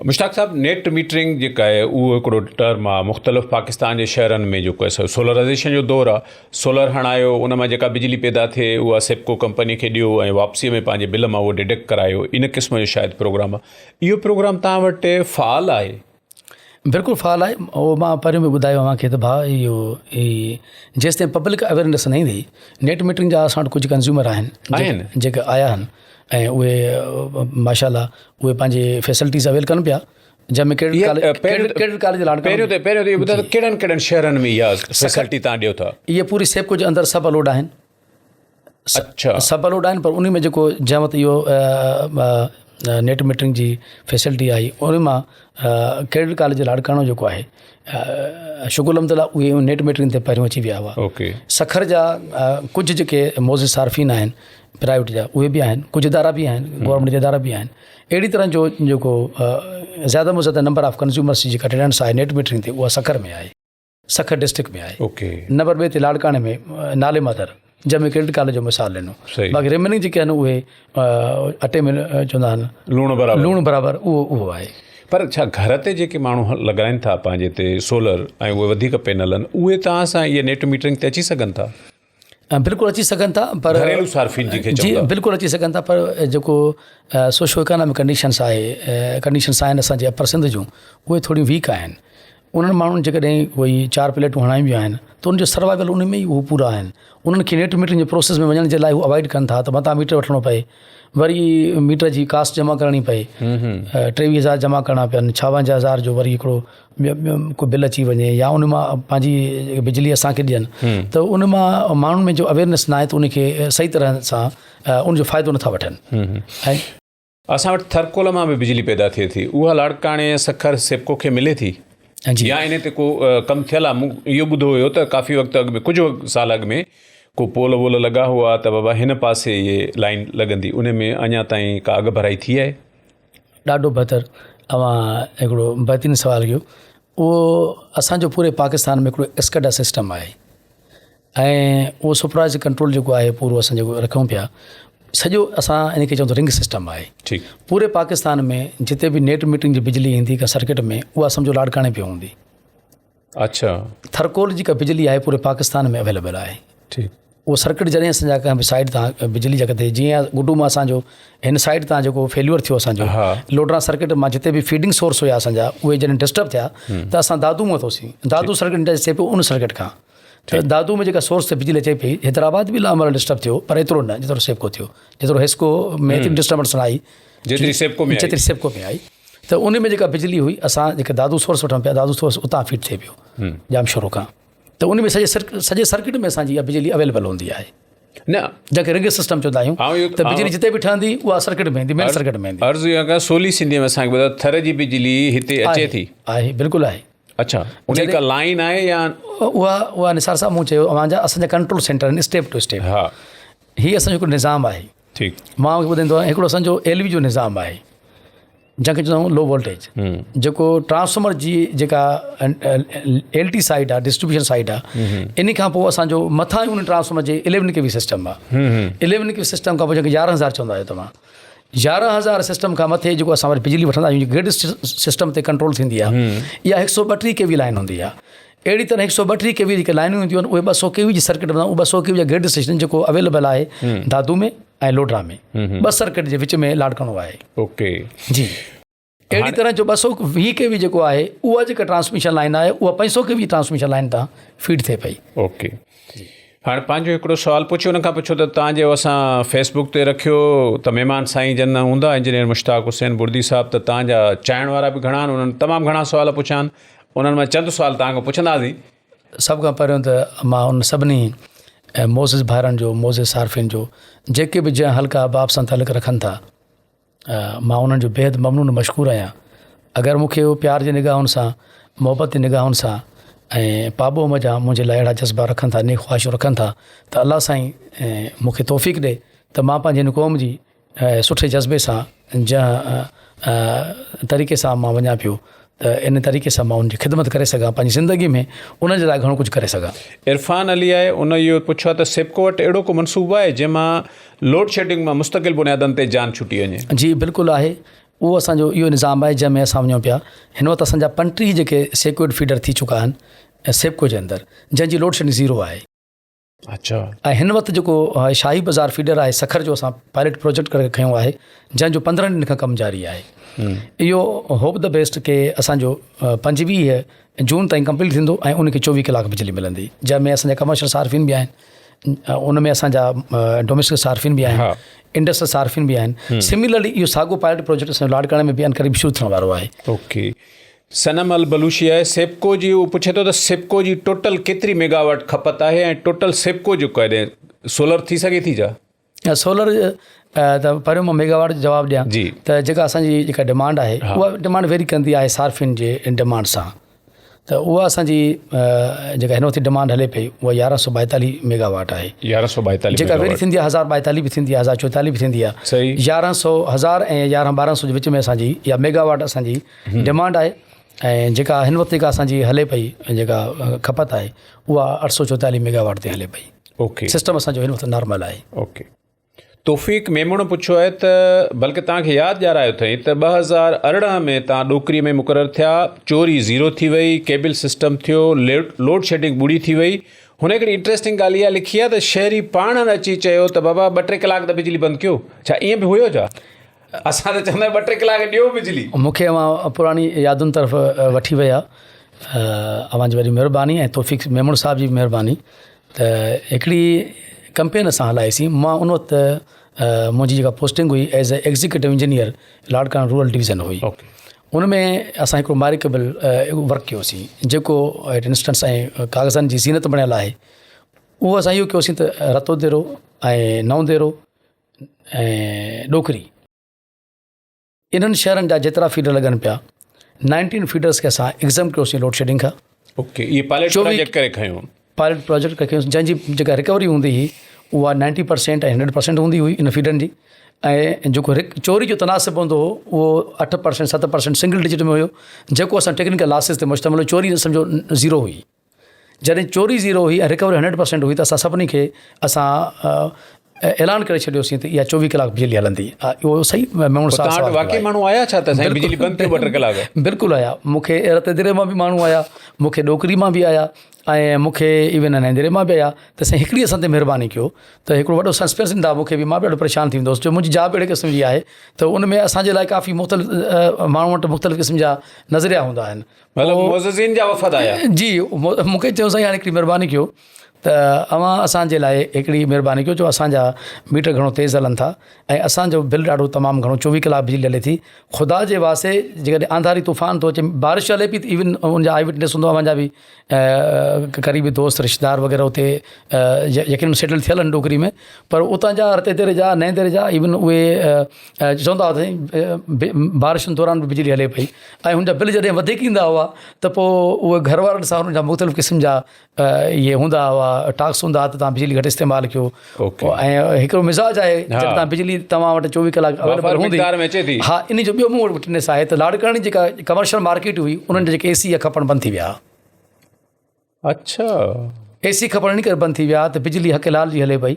Speaker 1: مشتاق صاحب نيٽ ميٽرنگ جيڪا آهي اهو هڪڙو ٽرم آهي مختلف پاڪستان جي شهرن ۾ جيڪو آهي سو سولرائزيشن جو دور آهي سولر هڻايو ان مان جيڪا بجلي پيدا ٿئي اها سيپڪو ڪمپني کي ڏيو ۽ واپسي ۾ پنهنجي بل مان اهو ڊڊڪٽ ڪرايو ان قسم جو شايد پروگرام آهي اهو پروگرام توهان وٽ فعال آهي؟
Speaker 2: بلڪل فعال آهي اهو مان پهريون به ٻڌايو اوهان کي ته ڀاء اهو جيستائين پبلڪ اويئرنيس نه ايندي نيٽ ميٽرنگ جا اسان وٽ ڪجهه ڪنزيومر آهن جيڪي آيا آهن ۽ اهي ماشاء الله اهي پنهنجي فيسلٽيز اويل ڪن پيا جنهن ۾ ڪريڊٽ ڪريڊٽ ڪارڊ جي لاڙڪاڻو
Speaker 1: پهريون ته پهريون ته اهو ٻڌايو ته ڪهڙن ڪهڙن شهرن ۾ اها فيسلٽي تان ڏيو ٿا؟
Speaker 2: اهي پوري سيپڪو جي اندر سڀ الوڊ آهن.
Speaker 1: اڇا.
Speaker 2: سڀ الوڊ آهن پر انهي ۾ جيڪو جنهن وقت اهو نيٽ ميٽرنگ جي فيسلٽي آئي ان مان ڪريڊٽ ڪاليج لاڙڪاڻو جيڪو آهي شڪر الحمد لله اهي نيٽ ميٽرنگ تي پهريون اچي ويا هئا
Speaker 1: اوڪي
Speaker 2: سکر جا ڪجهه جيڪي معزز صارفين آهن پرائيويٽ جا اهي به آهن ڪجهه ادارا به آهن گورنمينٽ جا ادارا به آهن اهڙي طرح جو جيڪو زياده ۾ زياده نمبر آف ڪنزيومرس جي جيڪا اٽينڊنس آهي نيٽ ميٽرنگ تي اها سکر ۾ آهي سکر ڊسٽرڪٽ ۾ آهي.
Speaker 1: اوڪي.
Speaker 2: نمبر ٻئي تي لاڙڪاڻي ۾ نالي ماتر جنهن ۾ ڪريڊٽ ڪاليج جو مثال ڏنو.
Speaker 1: صحيح.
Speaker 2: باقي ريميننگ جيڪي آهن اهي اٽي ۾ چوندا آهن
Speaker 1: لوڻ برابر.
Speaker 2: لوڻ برابر اهو اهو آهي.
Speaker 1: پر ڇا گهر تي جيڪي ماڻهو لڳائن ٿا پنهنجي تي سولر ۽ اهي وڌيڪ پينل آهن اهي توهان سان اهي نيٽ ميٽرنگ تي اچي سگهن ٿا؟
Speaker 2: بلڪل اچي سگهن ٿا پر
Speaker 1: گهريلو صارفين جن کي
Speaker 2: جي
Speaker 1: چون ٿا.
Speaker 2: بلڪل اچي سگهن ٿا پر جيڪو سوشو اڪانامڪ ڪنڊيشنس آهي ڪنڊيشنس آهن اسان جي اپر سنڌ جون اهي ٿوريون ويڪ آهن انهن ماڻهن جيڪڏهن ڪوئي چار پليٽون هڻايون به آهن ته ان جو سروائيول ان ۾ ئي هو پورا آهن انهن کي نيٽ ميٽرنگ جي پروسيس ۾ وڃڻ جي لاء هو اوائڊ ڪن ٿا ته متان ميٽر وٺڻو پئي وري ميٽر جي ڪاسٽ جمع ڪرڻي پئي 23 هزار جمع ڪرڻا پين 56 هزار جو وري هڪڙو ڪو بل اچي وڃي يا ان مان پنهنجي بجلي اسان کي ڏين ته ان مان ماڻهن ۾ جو اويئرنيس ناهي ته ان کي صحيح طرح سان ان جو فائدو نٿا وٺن ۽
Speaker 1: اسان وٽ ٿرڪول مان به بجلي پيدا ٿئي ٿي اها لاڙڪاڻي سکر سيپڪو کي ملي ٿي
Speaker 2: جي
Speaker 1: يا ان تي ڪو ڪم ٿيل آهي مون اهو ٻڌو هيو ته ڪافي وقت اڳ ۾ ڪجهه سال اڳ ۾ ڪو پول وول لڳا هئا ته بابا هن پاسي اهي لائين لڳندي ان ۾ اڃا تائين ڪا اڳڀرائي ٿي آهي؟
Speaker 2: ڏاڍو بهتر اوهان هڪڙو بهترين سوال ڪيو اهو اسانجو پوري پاڪستان ۾ هڪڙو اسڪڊا سسٽم آهي ۽ اهو سپرائز ڪنٽرول جيڪو آهي پورو اسان جيڪو رکون پيا سڄو اسان ان کي چئون ٿا رنگ سسٽم آهي.
Speaker 1: ٺيڪ.
Speaker 2: پوري پاڪستان ۾ جتي به نيٽ ميٽرنگ جي بجلي ايندي ڪا سرڪٽ ۾ اها سمجهو لاڙڪاڻي پيو هوندي.
Speaker 1: اڇا.
Speaker 2: ٿرڪول جي ڪا بجلي آهي پوري پاڪستان ۾ اويليبل آهي.
Speaker 1: ٺيڪ.
Speaker 2: اهو سرڪٽ جڏهن اسان جا ڪنهن به سائيڊ تان بجلي جا ڪٿي جيئن گڊو مان اسان جو هن سائيڊ تان جيڪو فيليور ٿيو اسان جو لوڊرا سرڪٽ مان جتي به فيڊنگ سورس هيا اسان جا اهي جڏهن ڊسٽرب ٿيا ته اسان دادو مان ورتوسين دادو سرڪٽ ٿئي پيو ان سرڪٽ کان ته دادو ۾ جيڪا سورس تي بجلي اچي پئي حيدرآباد به لاء ڊسٽرب ٿيو پر ايترو نه جيترو سيپڪو ٿيو جيترو حيسڪو ۾ ايتري ڊسٽربنس نه آئي
Speaker 1: جيتري سيپڪو ۾ آئي
Speaker 2: جيتري سيپڪو ۾ آئي ته ان ۾ جيڪا بجلي هئي اسان جيڪا دادو سورس وٺون پيا دادو سورس اتان فيڊ ٿئي پيو ڄامشورو کان ته ان ۾ سڄي سڄي سرڪٽ ۾ اسان جي اها بجلي اويليبل هوندي آهي
Speaker 1: نه
Speaker 2: جنهن کي رنگ سسٽم چوندا آهيون ته بجلي جتي به ٺهندي اها سرڪٽ ۾ ايندي مين سرڪٽ ۾ ايندي.
Speaker 1: عرض اها ڪيان سولي سنڌي ۾ اسان کي ٻڌايو ٿر جي بجلي هتي اچي ٿي؟
Speaker 2: آهي بلڪل آهي.
Speaker 1: اڇا ان جي ڪا لائين آهي يا
Speaker 2: اها اها نثار صاحب مون چيو اوهان جا اسان جا ڪنٽرول سينٽر آهن اسٽيپ ٽو اسٽيپ
Speaker 1: ها
Speaker 2: هي اسان جو هڪڙو نظام آهي
Speaker 1: ٺيڪ
Speaker 2: مان اوهان کي ٻڌائيندو آهيان هڪڙو اسان جو ايل وي جو نظام آهي جنهن کي چوندا آهيون لو وولٽيج جيڪو ٽرانسفارمر جي جيڪا ايل ٽي سائيڊ آهي ڊسٽريبيوشن سائيڊ آهي ان کان پوء اسانجو مٿان ان ٽرانسفارمر جي اليون ڪي وي سسٽم آهي اليون ڪي وي سسٽم کان پوء جيڪي 11000 چوندا آهيو توهان 11000 سسٽم کان مٿي جيڪو اسان وري بجلي وٺندا آهيون گرڊ سسٽم تي ڪنٽرول ٿيندي آهي اها 132 ڪي وي لائن هوندي آهي اهڙي طرح 132 ڪي وي جيڪي لائنون هونديون آهن اهي 200 ڪي وي جي سرڪٽ ۾ اهي 200 ڪي وي جا گرڊ اسٽيشن جيڪو اويليبل آهي دادو ۾ ۽ لوڊرا ۾ ٻه سرڪٽ جي وچ ۾ لاڙڪاڻو آهي.
Speaker 1: اوڪي
Speaker 2: جي اهڙي طرح جو 220 ڪي وي جيڪو آهي اها جيڪا ٽرانسميشن لائن آهي اها 500 ڪي وي ٽرانسميشن لائن تان فيڊ ٿئي پئي.
Speaker 1: اوڪي هاڻي پنهنجو هڪڙو سوال پڇي ان کان پڇو ته تان جو اسان فيس بڪ تي رکيو ته مهمان سائين جن هوندا انجنيئر مشتاق حسين بردي صاحب ته تان جا چاهڻ وارا به گهڻا آهن انهن تمام گهڻا سوال پڇيا آهن انهن مان چند سوال توهان کان پڇنداسين.
Speaker 2: سڀ کان پهريون ته مان انهن سڀني معزز ڀائرن جو، معزز صارفين جو، جيڪي به جنهن حلقه احباب سان تعلق رکن ٿا، مان انهن جو بيحد ممنون و مشڪور آهيان. اگر مون کي اهو پيار جي نگاهن سان، محبت جي نگاهن سان ۽ پاٻوهه منجهان منهنجي لاء اهڙا جذبا رکن ٿا، نيڪ خواهشون رکن ٿا ته الله سائين مون کي توفيق ڏي ته مان پنهنجي هن قوم جي سٺي جذبي سان جنهن طريقي سان مان وڃان پيو ته ان طريقي سان مان ان جي خدمت ڪري سگهان پنهنجي زندگي ۾ انهن جي لاء گهڻو ڪجهه ڪري سگهان.
Speaker 1: عرفان علي آهي ان اهو پڇيو آهي ته سيپڪو وٽ اهڙو ڪو منصوبو آهي جنهن مان لوڊشيڊنگ مان مستقل بنيادن تي جان ڇٽي وڃي؟
Speaker 2: جي بلڪل آهي اهو اسان جو اهو نظام آهي جنهن ۾ اسان وڃون پيا هن وقت اسان جا 35 جيڪي سيڪيورڊ فيڊر ٿي چڪا آهن سيپڪو جي اندر جنهن جي لوڊشيڊنگ زيرو آهي.
Speaker 1: اڇا.
Speaker 2: ۽ هن وقت جيڪو شاهي بازار فيڊر آهي سکر جو اسان پائلٽ پروجيڪٽ ڪري کنيو آهي جنهن جو 15 ڏينهن کان ڪم جاري آهي اهو هوپ the best ڪي اسان جو 25 جون تائين ڪمپليٽ ٿيندو ۽ ان کي 24 ڪلاڪ بجلي ملندي جنهن ۾ اسان جا ڪمرشل صارفين به آهن ان ۾ اسان جا ڊوميسٽڪ صارفين به آهن انڊسٽريل صارفين به آهن سميلرلي اهو ساڳو پائلٽ پروجيڪٽ اسان جو لاڙڪاڻي ۾ به ان قريب شروع ٿيڻ وارو آهي.
Speaker 1: اوڪي صنم البلوشي آهي سيپڪو جي اهو پڇي ٿو ته سيپڪو جي ٽوٽل ڪيتري ميگاواٽ کپت آهي ۽ ٽوٽل سيپڪو جو ڪڏهن سولر ٿي سگهي ٿي ڇا؟
Speaker 2: سولر ته پهريون مان ميگاواٽ جو جواب ڏيان
Speaker 1: جي
Speaker 2: ته جيڪا اسان جي جيڪا ڊمانڊ آهي اها ڊمانڊ ويري ڪندي آهي صارفين جي ڊمانڊ سان ته اها اسان جي جيڪا هن وقت ڊمانڊ هلي پئي اها 1142 ميگاواٽ آهي
Speaker 1: 1142
Speaker 2: جيڪا ويري ٿيندي آهي 1042 به ٿيندي آهي 1044 به ٿيندي آهي
Speaker 1: صحيح
Speaker 2: 1100 1000 ۽ 11 1200 جي وچ ۾ اسان جي يا ميگاواٽ اسان جي ڊمانڊ آهي ۽ جيڪا هن وقت جيڪا اسان جي هلي پئي جيڪا کپت آهي اها 844 ميگا واٽ تي هلي پئي.
Speaker 1: اوڪي.
Speaker 2: سسٽم اسان جو هن وقت نارمل آهي.
Speaker 1: اوڪي. توفيق ميمڻ پڇيو آهي ته بلڪه توهان کي ياد ڏيارايو اٿئي ته 2018 ۾ توهان ڏوڪري ۾ مقرر ٿيا، چوري زيرو ٿي وئي، ڪيبل سسٽم ٿيو، لوڊ شيڊنگ ٻڙي ٿي وئي. هن هڪڙي انٽريسٽنگ ڳالهه اها لکي آهي ته شهري پاڻ اچي چيو ته بابا ٻه ٽي ڪلاڪ ته بجلي بند ڪيو. ڇا ائين به هيو ڇا؟ اسان ته چوندا آهيون ٻه ٽي ڪلاڪ ڏيو بجلي.
Speaker 2: مون کي اوهان پراڻي يادن طرف وٺي ويا اوهان جي وڏي مهرباني ۽ توفيق ميمڻ صاحب جي به مهرباني ته هڪڙي ڪمپين اسان هلائيسين مان ان وقت منهنجي جيڪا پوسٽنگ هئي as a executive engineer Larkana rural division هئي ان ۾ اسان هڪڙو مارڪيبل ورڪ ڪيوسين جيڪو ايٽ انسٽنس ۽ ڪاغذن جي زينت بڻيل آهي اهو اسان اهو ڪيوسين ته رتو ديرو ۽ نئون ديرو ۽ ڏوڪري انهن شهرن جا جيترا فيڊر لڳن پيا نائنٽين فيڊرس کي اسان ايگزم ڪيوسين لوڊ شيڊنگ کان.
Speaker 1: اوڪي اهي پائلٽ پروجيڪٽ ڪري کنيو.
Speaker 2: پائلٽ پروجيڪٽ ڪري کنيو جنهن جي جيڪا رڪوري هوندي هئي اها 90% ۽ 100% هوندي هئي ان فيڊرن جي ۽ جيڪو چوري جو تناسب هوندو هو اهو 8% 7% سنگل ڊجٽ ۾ هيو جيڪو اسان ٽيڪنيڪل لاسز تي مشتمل هو چوري سمجهو زيرو هئي. جڏهن چوري زيرو هئي ۽ رڪوري هنڊريڊ پرسينٽ هئي ته اسان سڀني کي اسان اعلان ڪري ڇڏيوسين ته اها 24 ڪلاڪ بجلي هلندي. اهو صحيح ميمڻ صاحب
Speaker 1: سوال واقعي ماڻهو آيا ڇا ته سائين بجلي بند ڪيو ٻه ٽي ڪلاڪ؟
Speaker 2: بلڪل آيا. مون کي رتيديري مان به ماڻهو آيا، مون کي ڏوڪري مان به آيا ۽ مون کي ايون نئين مان به آيا ته سائين هڪڙي اسان تي مهرباني ڪيو ته هڪڙو وڏو سسپينس ايندا مون کي به مان به ڏاڍو پريشان ٿي ويندو هوس جو منهنجي جاب اهڙي قسم جي آهي ته ان ۾ اسان جي لاء ڪافي مختلف ماڻهن وٽ مختلف قسم جا نظريا هوندا آهن.
Speaker 1: مطلب معززين جا وفد آيا.
Speaker 2: جي مون کي چيو سائين هاڻي هڪڙي مهرباني ڪيو ته اوهان اسان جي لاء هڪڙي مهرباني ڪيو جو اسان جا ميٽر گهڻو تيز هلن ٿا ۽ اسان جو بل ڏاڍو تمام گهڻو 24 ڪلاڪ بجلي هلي ٿي خدا جي واسطي جيڪڏهن آنڌاري طوفان ٿو اچي بارش هلي پئي ته ايون ان جا آئي وٽنس هوندو اوهان جا به قريبي دوست رشتيدار وغيره اتي يقينن سيٽل ٿيل آهن ڏوڪري ۾ پر اتان جا رتي ديري جا نئين ديري جا ايون اهي چوندا هئا سائين بارشن دوران به بجلي هلي پئي ۽ هن جا بل جڏهن وڌيڪ ايندا هئا ته پوء اهي گهر وارن سان هنن جا مختلف قسم جا اهي هوندا هئا ٽاڪس هوندا هئا ته توهان بجلي گهٽ استعمال ڪيو ۽ هڪڙو مزاج آهي جڏهن توهان بجلي توهان وٽ 24 ڪلاڪ اويليبل هوندي ها ان جو ٻيو مون وٽ وٽنس آهي ته لاڙڪاڻي جيڪا ڪمرشل مارڪيٽ هئي انهن جا جيڪي اي سي کپڻ بند ٿي ويا.
Speaker 1: اڇا.
Speaker 2: اي سي کپڻ ان ڪري بند ٿي ويا ته بجلي حق لال جي هلي پئي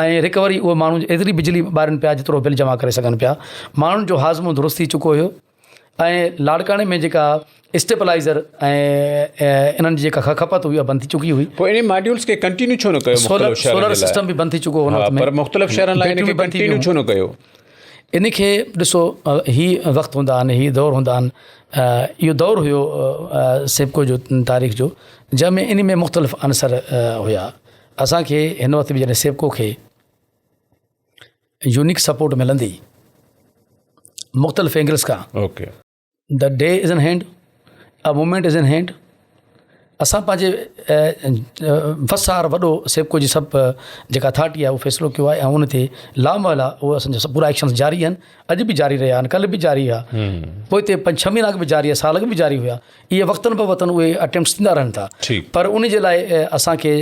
Speaker 2: ۽ رڪوري اهي ماڻهو ايتري بجلي ٻارين پيا جيترو بل جمع ڪري سگهن پيا ماڻهن جو هاضمو درست ٿي چڪو هيو ۽ لاڙڪاڻي ۾ جيڪا اسٽيبلائيزر ۽ انهن جي جيڪا کپت هئي اها بند ٿي چڪي هئي.
Speaker 1: پوء انهن ماڊيولز کي ڪنٽينيو ڇو نه ڪيو مختلف شهرن جي لاء؟
Speaker 2: سولر سسٽم به بند ٿي چڪو هو ان وقت ۾.
Speaker 1: پر مختلف شهرن لاء ان کي ڪنٽينيو ڇو نه ڪيو؟
Speaker 2: ان کي ڏسو هي وقت هوندا آهن هي دور هوندا آهن اهو دور هيو سيپڪو جو تاريخ جو جنهن ۾ ان ۾ مختلف عنصر هيا اسانکي هن وقت به جڏهن سيپڪو کي يونيڪ سپورٽ ملندي مختلف اينگلس کان
Speaker 1: okay
Speaker 2: the day is in hand a moment is in hand اسان پنهنجي وس آهر وڏو سيپڪو جي سڀ جيڪا اٿارٽي آهي اهو فيصلو ڪيو آهي ۽ ان تي لامحاله اهو اسانجا سڀ پورا ايڪشنس جاري آهن اڄ به جاري رهيا آهن ڪلهه به جاري هئا پوئتي پنج ڇهه مهينا اڳ به جاري هئا سال اڳ به جاري هيا اهي وقتن به وقتن اهي اٽيمپٽس ٿيندا رهن ٿا پر ان جي لاء اسانکي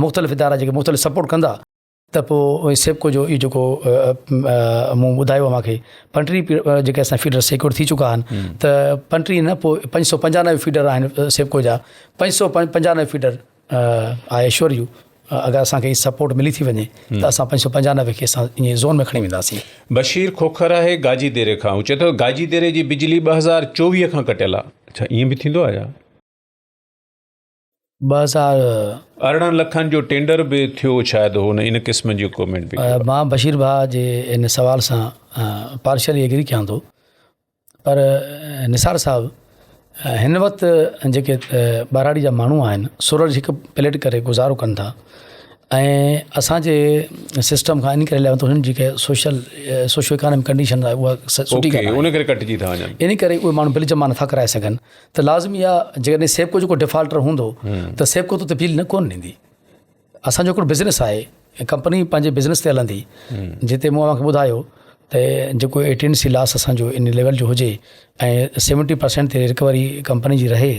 Speaker 2: مختلف ادارا جيڪي مختلف سپورٽ ڪندا ته پوء سيپڪو جو اهو جيڪو مون ٻڌايو اوهان کي 35 جيڪي اسان فيڊر سيڪيور ٿي چڪا آهن ته 35 نه پوء 595 فيڊر آهن سيپڪو جا 595 فيڊر آء ايشور يو اگر اسان کي سپورٽ ملي ٿي وڃي ته اسان 595 کي اسان ائين زون ۾ کڻي وينداسين.
Speaker 1: بشير کوکر آهي گاجي ديري کان هو چئي ٿو گاجي ديري جي بجلي 2024 کان ڪٽيل آهي ڇا ائين به ٿيندو آهي ڇا؟
Speaker 2: 2000.
Speaker 1: 18 لکن جو ٽينڊر به ٿيو شايد هو ان قسم جي ڪمينٽ به ڪيو.
Speaker 2: مان بشير ڀاء جي ان سوال سان پارشلي ايگري ڪيان ٿو پر نثار صاحب هن وقت جيڪي ٻهراڙي جا ماڻهو آهن سورج هڪ پليٽ ڪري گذارو ڪن ٿا ۽ اسان جي سسٽم کان ان ڪري لهن ٿو هنن جيڪي سوشل سوشو اڪانامڪ ڪنڊيشن آهي اها سٺي
Speaker 1: ڪانه ان ڪري ڪٽجي ٿا وڃن
Speaker 2: ان ڪري اهي ماڻهو بل جمع نٿا ڪرائي سگهن ته لازمي آ جيڪڏهن سيپڪو جو ڪو ڊفالٽر هوندو ته سيپڪو ته بل نه ڪونه ڏيندي اسانجو هڪڙو بزنس آهي ڪمپني پنهنجي بزنس تي هلندي جتي مون اوهان کي ٻڌايو ته جيڪو اي ٽي اين سي لاس اسانجو ان ليول جو هجي ۽ 70% تي رڪوري ڪمپني جي رهي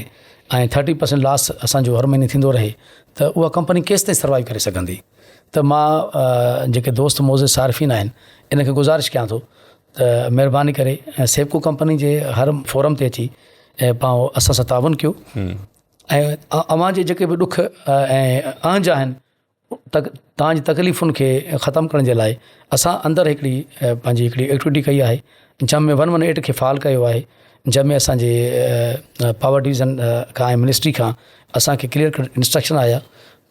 Speaker 2: ۽ 30% لاس اسانجو هر مهيني ٿيندو رهي ته اها ڪمپني ڪيس تائين سروائيو ڪري سگهندي ته مان جيڪي دوست معزز صارفين آهن ان کي گذارش ڪيان ٿو ته مهرباني ڪري سيپڪو ڪمپني جي هر فورم تي اچي ۽ پاڻ اسان سان تعاون ڪيو ۽ اوهان جي جيڪي به ڏک ۽ اهنج آهن توهان جي تڪليفن کي ختم ڪرڻ جي لاء اسان اندر هڪڙي پنهنجي هڪڙي ايڪٽيوٽي ڪئي آهي جنهن ۾ 118 کي فعال ڪيو آهي جنهن ۾ اسانجي پاور ڊويزن کان ۽ منسٽري کان اسانکي ڪليئر ڪٽ انسٽرڪشن آيا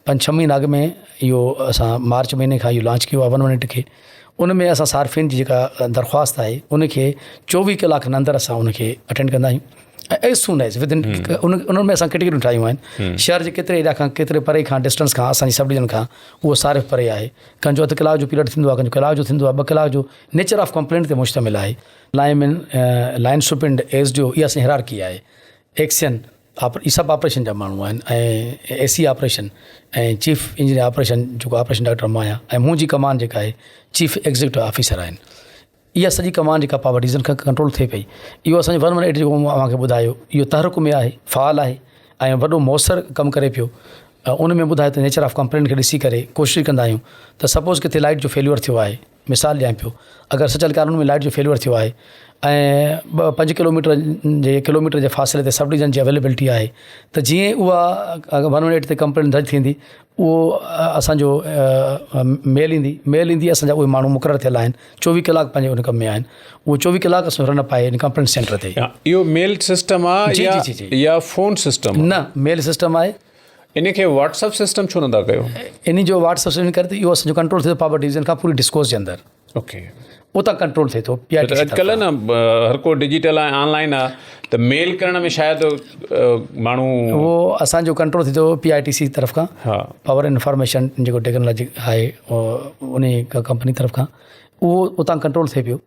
Speaker 2: پنج ڇهه مهينا اڳ ۾ اهو اسان مارچ مهيني کان اهو لانچ ڪيو آهي 118 کي ان ۾ اسان صارفين جي جيڪا درخواست آهي ان کي 24 ڪلاڪن اندر اسان ان کي اٽينڊ ڪندا آهيون ۽ as soon as within ان ۾ اسان ڪيٽيگريون ٺاهيون آهن شهر جي ڪيتري ايريا کان ڪيتري پري کان ڊسٽنس کان اسان جي سب ڊويزن کان اهو صارف پري آهي ڪنهن جو اڌ ڪلاڪ جو پيريڊ ٿيندو آهي ڪنهن جو ڪلاڪ جو ٿيندو آهي ٻه ڪلاڪ جو نيچر آف ڪمپلينٽ تي مشتمل آهي line man line superintendent S D O اها اسان جي هيرارڪي آهي ايڪسين اهي سڀ آپريشن جا ماڻهو آهن ۽ A C operation ۽ chief engineer operation جيڪو آپريشن ڊائريڪٽر مان آهيان ۽ منهنجي ڪمان جيڪا آهي چيف ايگزيڪٽو آفيسر آهن اها سڄي ڪمان جيڪا پاور ڊويزن کان ڪنٽرول ٿئي پئي اهو اسانجو 118 جيڪو مون اوهان کي ٻڌايو اهو تحرڪ ۾ آهي فعال آهي ۽ وڏو موثر ڪم ڪري پيو ان ۾ ٻڌايو ته نيچر آف ڪمپلين کي ڏسي ڪري ڪوشش ڪندا آهيون ته سپوز ڪٿي لائٽ جو فيليور ٿيو آهي. مثال ڏيان پيو اگر سچل ڪالوني ۾ لائيٽ جو فيليور ٿيو آهي ۽ ٻه پنج ڪلوميٽر جي ڪلوميٽر جي فاصلي تي سب ڊويزن جي اويليبلٽي آهي ته جيئن اها ون ون ايٽ تي ڪمپلين درج ٿيندي اهو اسانجو ميل ايندي ميل ايندي اسانجا اهي ماڻهو مقرر ٿيل آهن چوويهه ڪلاڪ پنهنجي ان ڪم ۾ آهن اهو چوويهه ڪلاڪ اسان رن اپ آهي ان ڪمپلينٽ سينٽر تي.
Speaker 1: اهو ميل سسٽم آ
Speaker 2: جي جي جي
Speaker 1: يا فون سسٽم آ؟
Speaker 2: نه ميل سسٽم آهي.
Speaker 1: ان کي واٽس اپ سسٽم ڇو نٿا ڪيو؟
Speaker 2: ان جو واٽس اپ سسٽم ڪري ته اهو اسان جو ڪنٽرول ٿئي ٿو پاور ڊويزن کان پوري ڊسڪوز جي اندر.
Speaker 1: اوڪي.
Speaker 2: اتان ڪنٽرول ٿئي ٿو پي I ٽي سي
Speaker 1: اڄڪلهه نه هر ڪو ڊجيٽل آ آن لائن آ ته ميل ڪرڻ ۾ شايد ماڻهو
Speaker 2: اهو اسان جو ڪنٽرول ٿئي ٿو پي I ٽي سي طرف کان
Speaker 1: ها
Speaker 2: پاور انفارميشن جيڪو ٽيڪنالاجي آهي ان ڪمپني طرف کان اهو اتان ڪنٽرول ٿئي پيو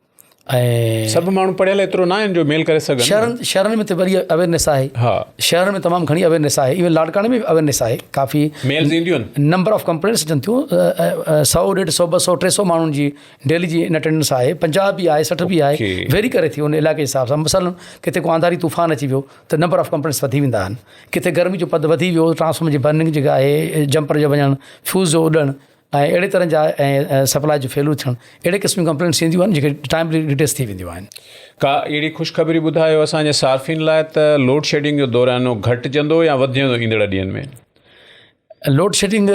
Speaker 2: ۽
Speaker 1: سڀ ماڻهو پڙهيل ايترو نه آهن جو ميل ڪري سگهن
Speaker 2: شهرن شهرن ۾ ته وري اويرنيس آهي
Speaker 1: ها
Speaker 2: شهرن ۾ تمام گهڻي اويرنيس آهي ايون لاڙڪاڻي ۾ به اويرنيس آهي ڪافي
Speaker 1: ميلز اينديون
Speaker 2: آهن نمبر آف ڪمپلينٽس اچن ٿيون سو ڏيڍ سو ٻه سو ٽي سو ماڻهن جي ڊيلي جي ان اٽينڊنس آهي 50 به آهي 60 به آهي ويري ڪري ٿي ان علائقي جي حساب سان مثلا ڪٿي ڪو آنڌاري طوفان اچي ويو ته نمبر آف ڪمپلينٽس وڌي ويندا آهن ڪٿي گرمي جو پد وڌي ويو ٽرانسفارمر جي برننگ جيڪا آهي جمپر جو وڃڻ فيوز جو اڏڻ ۽ اهڙي طرح جا ۽ سپلاء جو فيليور ٿيڻ اهڙي قسم جون ڪمپلينٽس اينديون آهن جيڪي ٽائملي ريڊريس ٿي وينديون آهن.
Speaker 1: ڪا اهڙي خوشخبري ٻڌايو اسان جي صارفين لاء ته لوڊ شيڊنگ جو دورانو گهٽجندو يا وڌجندو ايندڙ ڏينهن ۾؟
Speaker 2: لوڊ شيڊنگ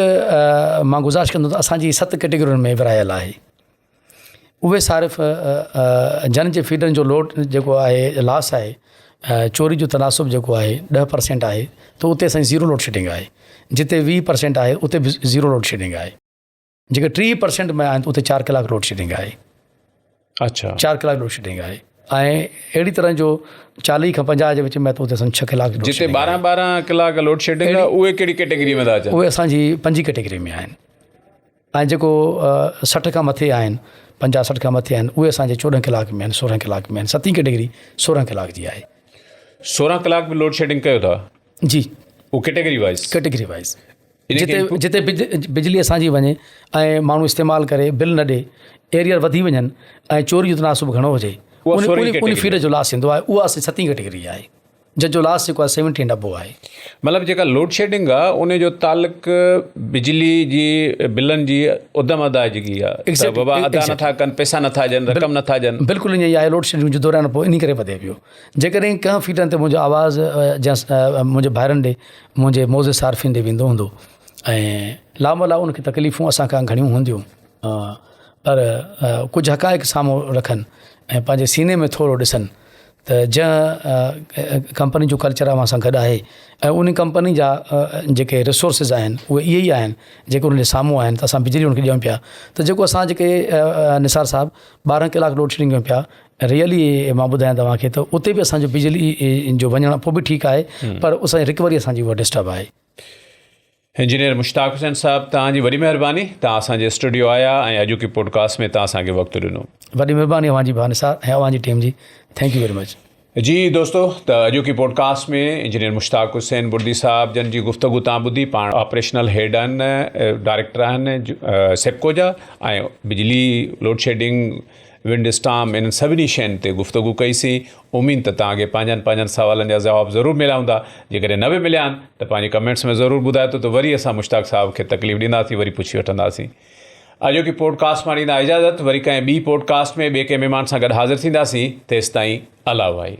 Speaker 2: مان گذارش ڪندس ته اسان جي ست ڪيٽيگرين ۾ ورهايل آهي اهي صارف جن جي فيڊرن جو لوڊ جيڪو آهي لاس آهي چوري جو تناسب جيڪو آهي ڏهه پرسينٽ آهي ته اتي اسان جي زيرو لوڊ شيڊنگ آهي جتي 20 پرسينٽ آهي اتي به زيرو لوڊ شيڊنگ آهي جيڪي 30 پرسينٽ ۾ آهن اتي 4 ڪلاڪ لوڊ شيڊنگ آهي
Speaker 1: اڇا
Speaker 2: 4 ڪلاڪ لوڊ شيڊنگ آهي ۽ اهڙي طرح جو 40 کان 50 جي وچ ۾ ته اتي اسان 6 ڪلاڪ
Speaker 1: جتي 12 12 ڪلاڪ لوڊ شيڊنگ آهي اهي ڪهڙي ڪيٽيگري ۾ ٿا اچن
Speaker 2: اهي اسان جي پنجين ڪيٽيگري ۾ آهن ۽ جيڪو 60 کان مٿي آهن 50 60 کان مٿي آهن اهي اسان جي 14 ڪلاڪ ۾ آهن 16 ڪلاڪ ۾ آهن ستين ڪيٽيگري 16 ڪلاڪ جي آهي.
Speaker 1: 16 ڪلاڪ به لوڊ شيڊنگ ڪيو ٿا؟
Speaker 2: جي.
Speaker 1: اهو ڪيٽيگري وائز؟
Speaker 2: ڪيٽيگري وائز جتي جتي بجلي اسان جي وڃي ۽ ماڻهو استعمال ڪري بل نه ڏي ايريئر وڌي وڃن ۽ چوري جو تناسب گهڻو هجي ان فيڊ جو لاس ايندو آهي اها اسان جي ستين ڪيٽيگري آهي. جنهن جو لاس جيڪو آهي سيونٽي اينڊ ابو آهي.
Speaker 1: مطلب جيڪا لوڊ شيڊنگ آ ان جو تعلق بجلي جي بلن جي عدم ادائگي آ ته بابا ادا نٿا ڪن پئسا نٿا ڏين رقم نٿا ڏين.
Speaker 2: بلڪل ائين ئي آهي لوڊ شيڊنگ جو دوران پوء انهي ڪري وڌي پيو جيڪڏهن ڪنهن فيڊرن تي منهنجو آواز جنهن منهنجي ڀائرن ڏي منهنجي معزز صارفين ڏي ويندو هوندو ۽ لاملا ان کي تڪليفون اسان کان گهڻيون هونديون پر ڪجهه حقائق سامهون رکن ۽ پنهنجي سيني ۾ ٿورو ڏسن ته جنهن ڪمپني جو ڪلچر اوهان سان گڏ آهي ۽ ان ڪمپني جا جيڪي ريسورسز آهن اهي اهي ئي آهن جيڪي انهن جي سامهون آهن ته اسان بجلي ان کي ڏيون پيا ته جيڪو اسان جيڪي نثار صاحب ٻارهن ڪلاڪ لوڊ شيڊنگ ڪيون پيا ريئلي مان ٻڌايان توهان کي ته اتي به اسانجو بجلي جو وڃڻ پوء به ٺيڪ آهي پر اسانجي رڪوري اسانجي اها ڊسٽرب آهي.
Speaker 1: انجنيئر مشتاق حسين صاحب توهان جي وڏي مهرباني توهان اسان جي اسٽوڊيو آيا ۽ اڄوڪي پوڊڪاسٽ ۾ توهان اسان کي وقت ڏنو.
Speaker 2: وڏي مهرباني اوهان جي ڀاء نثار ۽ اوهان جي ٽيم جي thank you very much.
Speaker 1: جي دوستو ته اڄوڪي پوڊڪاسٽ ۾ انجنيئر مشتاق حسين بڙدي صاحب جن جي گفتگو توهان ٻڌي پاڻ آپريشنل هيڊ آهن ڊائريڪٽر آهن سيپڪو جا ۽ بجلي لوڊشيڊنگ ونڊ اسٽارم انهن سڀني شين تي گفتگو ڪئي سين. اميد ته توهان کي پنهنجن پنهنجن سوالن جا جواب ضرور مليا هوندا. جيڪڏهن نه به مليا آهن ته پنهنجي ڪمينٽس ۾ ضرور ٻڌائتو ته وري اسان مشتاق صاحب کي تڪليف ڏينداسين وري پڇي وٺنداسين. اڄوڪي پوڊ ڪاسٽ مان ڏيندا اجازت وري ڪنهن ٻي پوڊ ڪاسٽ ۾ ٻئي ڪنهن مهمان سان گڏ حاضر ٿينداسين تيستائين الله واهي.